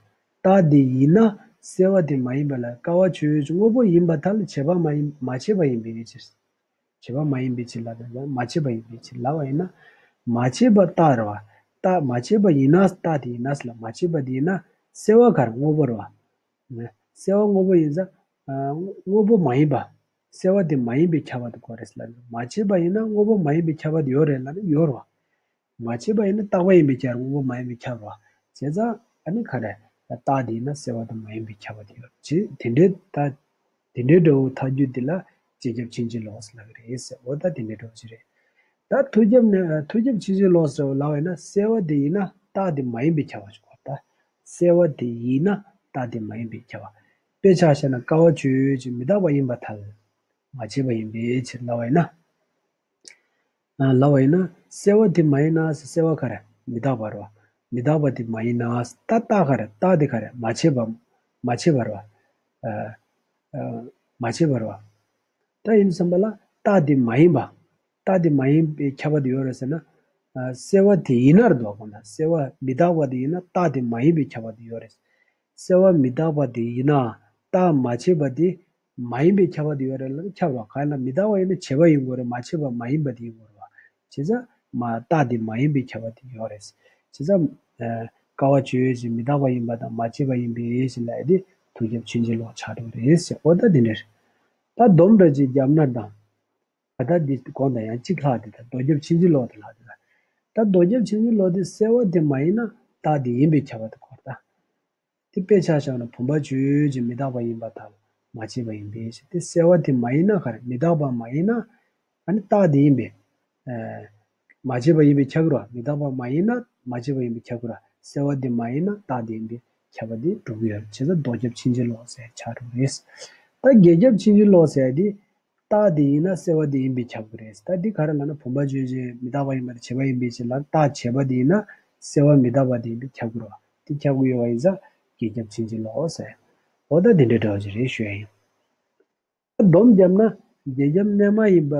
རྟགས་དེ་ཡིན་ན་གསལ་བ་དེ་མ་ཡིན་པ་ལ་དཀའ་བ་ཆོས་ཅན། དངོས་པོ་ཡིན་པར་ཐལ། བྱས་པ་མ་ཡིན། མ་བྱས་པ་ཡིན་པའི་ཕྱིར། བྱས་པ་མ་ཡིན་པའི་ཕྱིར་ལབ་པ་ཡིན་ན། མ་བྱས་པ་ཡིན་པའི་ཕྱིར་ལབ་པ་ཡིན་ན། མ་བྱས་པ་རྟགས་རེད་བ། རྟགས་མ་བྱས་པ་ཡིན་ན། རྟགས་དེ་ཡིན་ན་ཟེར་ལ། མ་བྱས་པ་དེ་ཡིན་ན་གསལ་བ་ག་རེ། དངོས་པོ་རེད་བ། གསལ་བ་དངོས་པོ་ཡིན་ཙང་། ཨ། དངོས་པོ་མ་ཡིན་པ། གསལ་བ་དེ་མ་ཡིན་པས་ཁྱབ་པ་དེ་དགོས་རེད་ལབ་ན། མ་བྱས་པ་ཡིན་ན་དངོས་པོ་མ་ཡིན་པས་ཁྱབ་པ་དེ་ཡོད་རེད་ལབ་ན་ཡོད་རེད་བ། མ་བྱས་པ་ཡིན་ན་རྟག་པ་ཡིན་པས་ཁྱབ་རེད། དངོས་པོ་མ་ཡིན་པས་ཁྱབ་རེད་བ། བྱས་ཙང་ཨ་ནི་ག་རེ། རྟགས་དེ་ཡིན་ན་གསལ་བ་དེ་མ་ཡིན་པས་ཁྱབ་པ་དེ་ཡོད་རེད། བྱས་དེ་འདྲའི་ད། དེ་འདྲའི་འདྲ་བོ་ཐལ་རྒྱུ་འདི་ལ་རྗེས་ཁྱབ་ཕྱིན་ཅི་ལོག་ཟེར་ལབ་ཀྱི་རེད་ཟེར། འོ་ད་དེ་འདྲའི་འདྲ་བོ་ཞིག་རེད། ད་ཐོག་ཁྱབ་ནས་ཐོག་ཁྱབ་ཕྱིན་ཅི་ལོག་ཟེར་བ་ལབ་པ་ཡིན་ན་གསལ་བ་དེ་ཡིན་ན་རྟགས་དེ་མ་ཡིན་པས་ཁྱབ་པ་ཞིག་གོ། ད་གསལ་བ་དེ་ཡིན་ན་རྟགས་དེ་མ་ཡིན་པས་ཁྱབ་པ། དཔེ་ཆ་བཞག་ན་དཀའ་བ་ཆོས་ཅན། མི་རྟག་པ་ཡིན་པར་ཐལ། མ་བྱས་པ་ཡིན་པའི་ཕྱིར་ལབ་པ་ཡིན་ན། ཨ། ལབ་པ་ཡིན་ན་གསལ་བ་དེ་མ་ཡིན་ན་ཟེར། གསལ་བ་ག་རེ། མི་རྟག་པ་རེད་བ། མི་རྟག་པ་དེ་མ་ཡིན་ན་ཟེར། ད་རྟགས་ག་རེ། རྟགས་དེ་ག་རེ། མ་བྱས་པ། མ་བྱས་པ་རེད་བ། ཨ། ཨ། མ་བྱས་པ་རེད་བ། ད་ཡིན་བསམ་པ་ལ་རྟགས་དེ་མ་ཡིན་པ། རྟགས་དེ་མ་ཡིན་པའི་ཁྱབ་པ་དེ་ཡོད་རེད་ཟེར་ན། ཨ། གསལ་བ་དེ་ཡིན་ན་རེད་འདུག་གོ་ན། གསལ་བ་མི་རྟག་པ་དེ་ཡིན་ན་རྟགས་དེ་མ་ཡིན་པའི་ཁྱབ་པ་དེ་ཡོད་རེད། གསལ་བ་མི་རྟག་པ་དེ་ཡིན་ན་རྟགས་མ་བྱས་པ་དེ་མ་ཡིན་པའི་ཁྱབ་པ་དེ་ཡོད་རེད་ལབ་ན་ཁྱབ་རོགས། གང་ཡིན་ན་མི་རྟག་པ་ཡིན་ན་བྱས་པ་ཡིན་དགོས་རེད། མ་བྱས་པ་མ་ཡིན་པ་དེ་ཡིན་དགོས་རེད་བ། བྱས་ཙང་མ་རྟགས་དེ་མ་ཡིན་པའི་ཁྱབ་པ་དེ་ཡོད་རེད། བྱས་ཙང་། ཨ། དཀའ་བ་ཆོས་ཅན། མི་རྟག་པ་ཡིན་པ་དང་མ་བྱས་པ་ཡིན་པའི་ཕྱིར་ལབ་ཡ་དེ་ཐོག་ཁྱབ་ཕྱིན་ཅི་ལོག་ཆགས་འགྲོ་གི་རེད་ཟེར། འོ་ད་དེ་འདྲ་རེད། ད་སྡོམ་ར་ཅིག་རྒྱབ་ན་དང་། ད་ལྟ་འདི་གོང་དང་ཡང་གཅིག་ལྷག་དེ། ད་ལྡོག་ཁྱབ་ཕྱིན་ཅི་ལོག་དེ་ལྷག་དེ། ད་ལྡོག་ཁྱབ་ཕྱིན་ཅི་ལོག་དེ་གསལ་བ་དེ་མ་ཡིན་ན་རྟགས་དེ་ཡིན་པས་ཁྱབ་པ་དེ་གོ་ད། དེ་དཔེ་ཆ་བཞག་ན་བུམ་པ་ཆོས་ཅན། མི་རྟག་པ་ཡིན་པར་ཐལ། མ་བྱས་པ་ཡིན་པའི་ཕྱིར། དེ་གསལ་བ་དེ་མ་ཡིན་ན་ག་རེ། མི་རྟག་པ་མ་ཡིན་ན། ཨ་ནི་རྟགས་དེ་ཡིན་པས། ཨ། མ་བྱས་པ་ཡིན་པས་ཁྱབ་ཀྱི་རེད་བ། མི་རྟག་པ་མ་ཡིན་ན་མ་བྱས་པ་ཡིན་པས་ཁྱབ་ཀྱི་རེད་བ། གསལ་བ་དེ་མ་ཡིན་ན་རྟགས་དེ་ཡིན་པས་ཁྱབ་པ་དེ་འགྲོ་གི་ཡོད་རེད། བྱས་ཙང་ལྡོག་ཁྱབ་ཕྱིན་ཅི་ལོག་ཟེར་ཆགས་འགྲོ་གི་རེད། ད་རྗེས་ཁྱབ་ཕྱིན་ཅི་ལོག་ཟེར་དེ། རྟགས་དེ་ཡིན་ན་གསལ་བ་དེ་ཡིན་པས་ཁྱབ་ཀྱི་རེད། ད་འདི་ག་རེ་ལབ་ན་བུམ་པ་ཆོས་ཅན། མི་རྟག་པ་ཡིན་པར་བྱས་པ་ཡིན་པའི་ཕྱིར་ལ། རྟགས་བྱས་པ་དེ་ཡིན་ན་གསལ་བ་མི་རྟག་པ་དེ་ཡིན་པས་ཁྱབ་ཀྱི་རེད་བ། དེ་ཁྱབ་ཀྱི་ཡོད་པ་ཡིན་ཙང་རྗེས་ཁྱབ་ཕྱིན་ཅི་ལོག་ཟེར། འོ་ད་དེ་འདྲའི་འདྲ་བ་ཅིག་རེད་ཞུ་ཡ་ཡིན། ད་སྡོམ་བརྒྱབ་ན་རྗེས་ཁྱབ་རྣལ་མ་ཡིན་པ།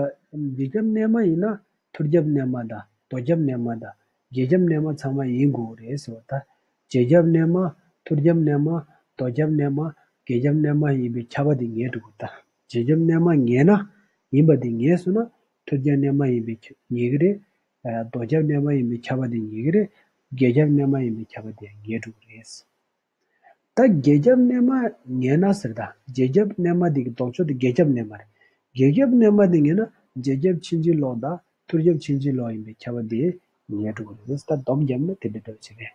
རྗེས་ཁྱབ་རྣལ་མ་ཡིན་ན་ཐོག་ཁྱབ་རྣལ་མ་དང་ལྡོག་ཁྱབ་རྣལ་མ་དང་རྗེས་ཁྱབ་རྣལ་མ་ཚང་མ་ཡིན་དགོས་རེད་ཟེར་བ་ད། རྗེས་ཁྱབ་རྣལ་མ། ཐོག་ཁྱབ་རྣལ་མ། ལྡོག་ཁྱབ་རྣལ་མ། རྗེས་ཁྱབ་རྣལ་མ་ཡིན་པས་ཁྱབ་པ་དེ་ངེས་འགྲོ་གི་རེད་ད། རྗེས་ཁྱབ་རྣལ་མ་ངེས་ན། ཡིན་པ་དེ་ངེས་སོང་ན་ཐོག་ཁྱབ་རྣལ་མ་ཡིན་པས་ཁྱབ་ངེས་ཀྱི་རེད། ཨ། ལྡོག་ཁྱབ་རྣལ་མ་ཡིན་པས་ཁྱབ་པ་དེ་ངེས་ཀྱི་རེད། རྗེས་ཁྱབ་རྣལ་མ་ཡིན་པས་ཁྱབ་པ་དེ་ངེས་འགྲོ་གི་རེད། ད་རྗེས་ཁྱབ་རྣལ་མ་ངེས་ན་ཟེར་ད། རྗེས་ཁྱབ་རྣལ་མ་དེ་གི་ལྡོག་ཕྱོགས་དེ་རྗེས་ཁྱབ་རྣལ་མ་རེད། རྗེས་ཁྱབ་རྣལ་མ་དེ་ངེས་ན་རྗེས་ཁྱབ་ཕྱིན་ཅི་ལོག་དང་ཐོག་ཁྱབ་ཕྱིན་ཅི་ལོག་ཡིན་པས་ཁྱབ་པ་དེ་ངེས་འགྲོ་གི་རེད། ད་སྡོམ་བརྒྱབ་ན་དེ་འདྲ་འདྲ་བོ་ཅིག་རེད།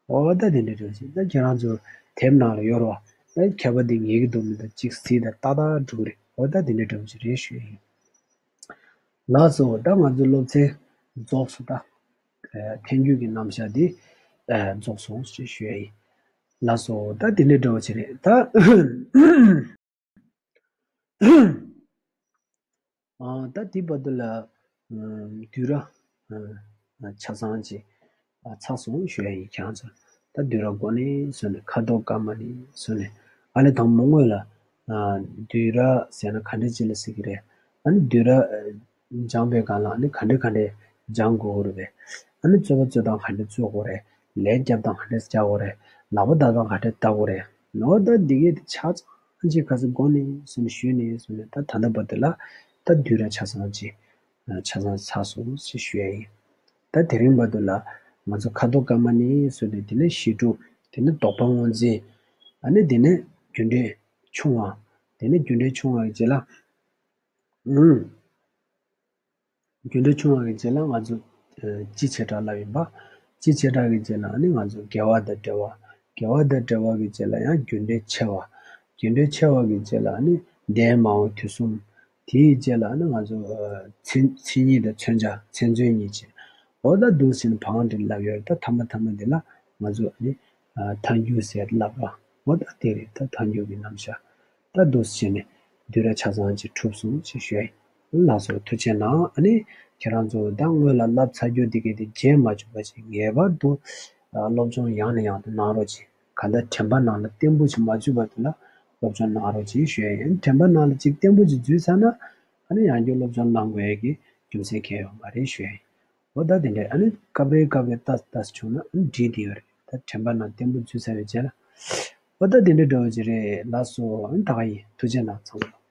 འོ་ད་དེ་འདྲ་འདྲ་བོ་ཅིག་ད་ཁྱེད་རང་ཚོ་དེབ་ནང་ལ་ཡོད་རེད་བ། ད་ཁྱབ་པ་དེ་ངེས་ཀྱི་འདུག་མི་འདུག་ཅིག་གཟིགས་དང་ཏག་ཏག་འགྲོ་གི་རེད། འོ་ད་དེ་འདྲ་འདྲ་བོ་ཅིག་རེད་ཞུ་ཡ་ཡིན། ལགས་སོ། ད་ང་ཚོའི་སློབ་ཚན་རྫོགས་སོང་། ད་ཨ་ཐལ་འགྱུར་གྱི་རྣམ་གཞག་འདི་ཨ་རྫོགས་སོང་ཞེས་ཞུ་ཡ་ཡིན། ལགས་སོ། ད་དེ་འདྲའི་འདྲ་བོ་ཅིག་རེད་ད། ཨ་ད་དེ་བར་དུ་ལ་ཨ་དུས་ར་ཨ་ཆ་ཚང་ཅིག་ཨ་ཚར་སོང་ཞུ་ཡ་ཡིན། ཁྱེད་རང་ཚོ་ད་དུས་ར་མགོ་ནས་བཟུང་ནས་ཁ་དོག་དཀར་དམར་ནས་བཟུང་ནས་ཨ་ནི་དང་པོ་སྔོན་ལ་ཨ་དུས་ར་ཟེར་ན་ག་འདྲ་ཅིག་ལ་ཟེར་གི་རེད། ཨ་ནི་དུས་ར་ཨ་སྦྱང་བའི་སྒང་ལ་ཨ་ནི་ག་འདྲ་ག་འདྲ་སྦྱང་དགོས་རེད་པས། ཨ་ནི་རྩོད་པ་རྩོད་སྟངས་ག་འདྲ་རྩོད་དགོས་རེད། ལན་རྒྱབ་སྟངས་ག་འདྲ་རྒྱག་དགོས་རེད། ལག་པ་བརྡབ་སྟངས་ག་འདྲ་བརྡབ་དགོས་རེད། ནོར་ད་འདི་གའི་དེ་ཆ་ཚང་ཅིག་ག་ཚོད་མགོ་ནས་བཟུང་ནས་ཞུས་ནས་བཟུང་ནས་ད་ད་ལྟ་བར་དུ་ལ་ད་དུས་ར་ཆ་ཚང་ཅིག་ཆ་ཚང་ཚར་སོང་ཞེས་ཞུ་ཡ་ཡིན། ད་དེ་རིང་བར་དུ་ལ་ང་ཚོ་ཁ་དོག་དཀར་དམར་ནས་བཟུང་ནས་དེ་ནས་གཞི་གྲུབ། དེ་ནས་ལྡོག་པ་སྔོ་འཛིན། ཨ་ནི་དེ་ནས་རྒྱུ་འབྲས་ཆུང་བ། དེ་ནས་རྒྱུ་འབྲས་ཆུང་བ་གི་རྗེས་ལ། ཨུམ། རྒྱུ་འབྲས་ཆུང་བ་གི་རྗེས་ལ་ང་ཚོ་ཨ་སྤྱི་བྱེ་བྲག་ལབ་ཡིན་པ། སྤྱི་བྱེ་བྲག་གི་རྗེས་ལ་ཨ་ནི་ང་ཚོ་དགེ་བ་དང་འབྲེལ་བ། དགེ་བ་དང་འབྲེལ་བ་གི་རྗེས་ལ་ཡང་རྒྱུ་འབྲས་ཆེ་བ། རྒྱུ་འབྲས་ཆེ་བ་གི་རྗེས་ལ་ཨ་ནི་འདས་མ་འོངས་དུས་གསུམ། དེའི་རྗེས་ལ་ཨ་ནི་ང་ཚོ་ཨ་མཚན་མཚན་ཉིད་དང་མཚོན་བྱ་མཚན་མཚོན་ཉིད་ཅེས། འོ་ད་འདུག་ཟེར་ནས་བང་སྒྲིག་ལབ་ཡོད་རེད། ད་ཐ་མ་ཐ་མ་འདི་ལ་ང་ཚོ་ཨ་ནི་ཨ་ཐལ་འགྱུར་ཟེར་ལབ་ར། འོ་ད་དེ་རེད། ད་ཐལ་འགྱུར་གྱི་རྣམ་གཞག་ད་འདུག་སེ་བྱས་ནས་དུས་རབས་ཆ་ཚང་ཅིག་གྲུབ་སོང་ཞེས་ཞུ་ཡ་ཡིན། ལགས་སོ། ཐུགས་རྗེ་གནང་། ཨ་ནི་ཁྱེད་རང་ཚོ་ད་སྔོན་ལ་བསླབ་ཚར་རྒྱུ་འདི་གས་དེ་བརྗེད་མ་བཅུག་པ་ཅིག་ངེས་པར་དུ་ཨ་སློབ་སྦྱོང་ཡང་ནས་ཡང་དུ་གནང་རོགས་གྱིས། གང་ལྟར་དྲན་པ་ནང་ལ་བརྟན་པོ་ཅིག་མ་བཅུག་པ་དེ་ལ་སློབ་སྦྱོང་གནང་རོགས་གྱིས་ཞུ་ཡ་ཡིན། དྲན་པ་ནང་ལ་ཅིག་བརྟན་པོ་ཅིག་འཛུལ་ཚར་ན་ ཨ་ནི་ཡང་བསྐྱར་སློབ་སྦྱོང་གནང་དགོས་ཡས་ཀྱི་རྒྱུ་མཚན་གང་ཡང་ཡོད་མ་རེད་ཞུ་ཡ་ཡིན། འོ་ད་དེ་འདྲས། ཨ་ནི་སྐབས་རེ་སྐབས་རེ་ལྟ་ལྟ་བྱུང་ན་ཨ་ནི་འགྲིག་བསྡད་ཡོད་རེད། ད་དྲན་པ་ནང་བརྟན་པོ་འཛུལ་ཚར་བའི་རྗེས་ལ། འོ་ད་དེ་འདྲས་འདྲ་བོ་ཅིག་རེད། ལགས་སོ། ཨ་ནི་ད་ག་ཡིན། ཐུགས་རྗེ་གནང་ཚང་མ་ལ།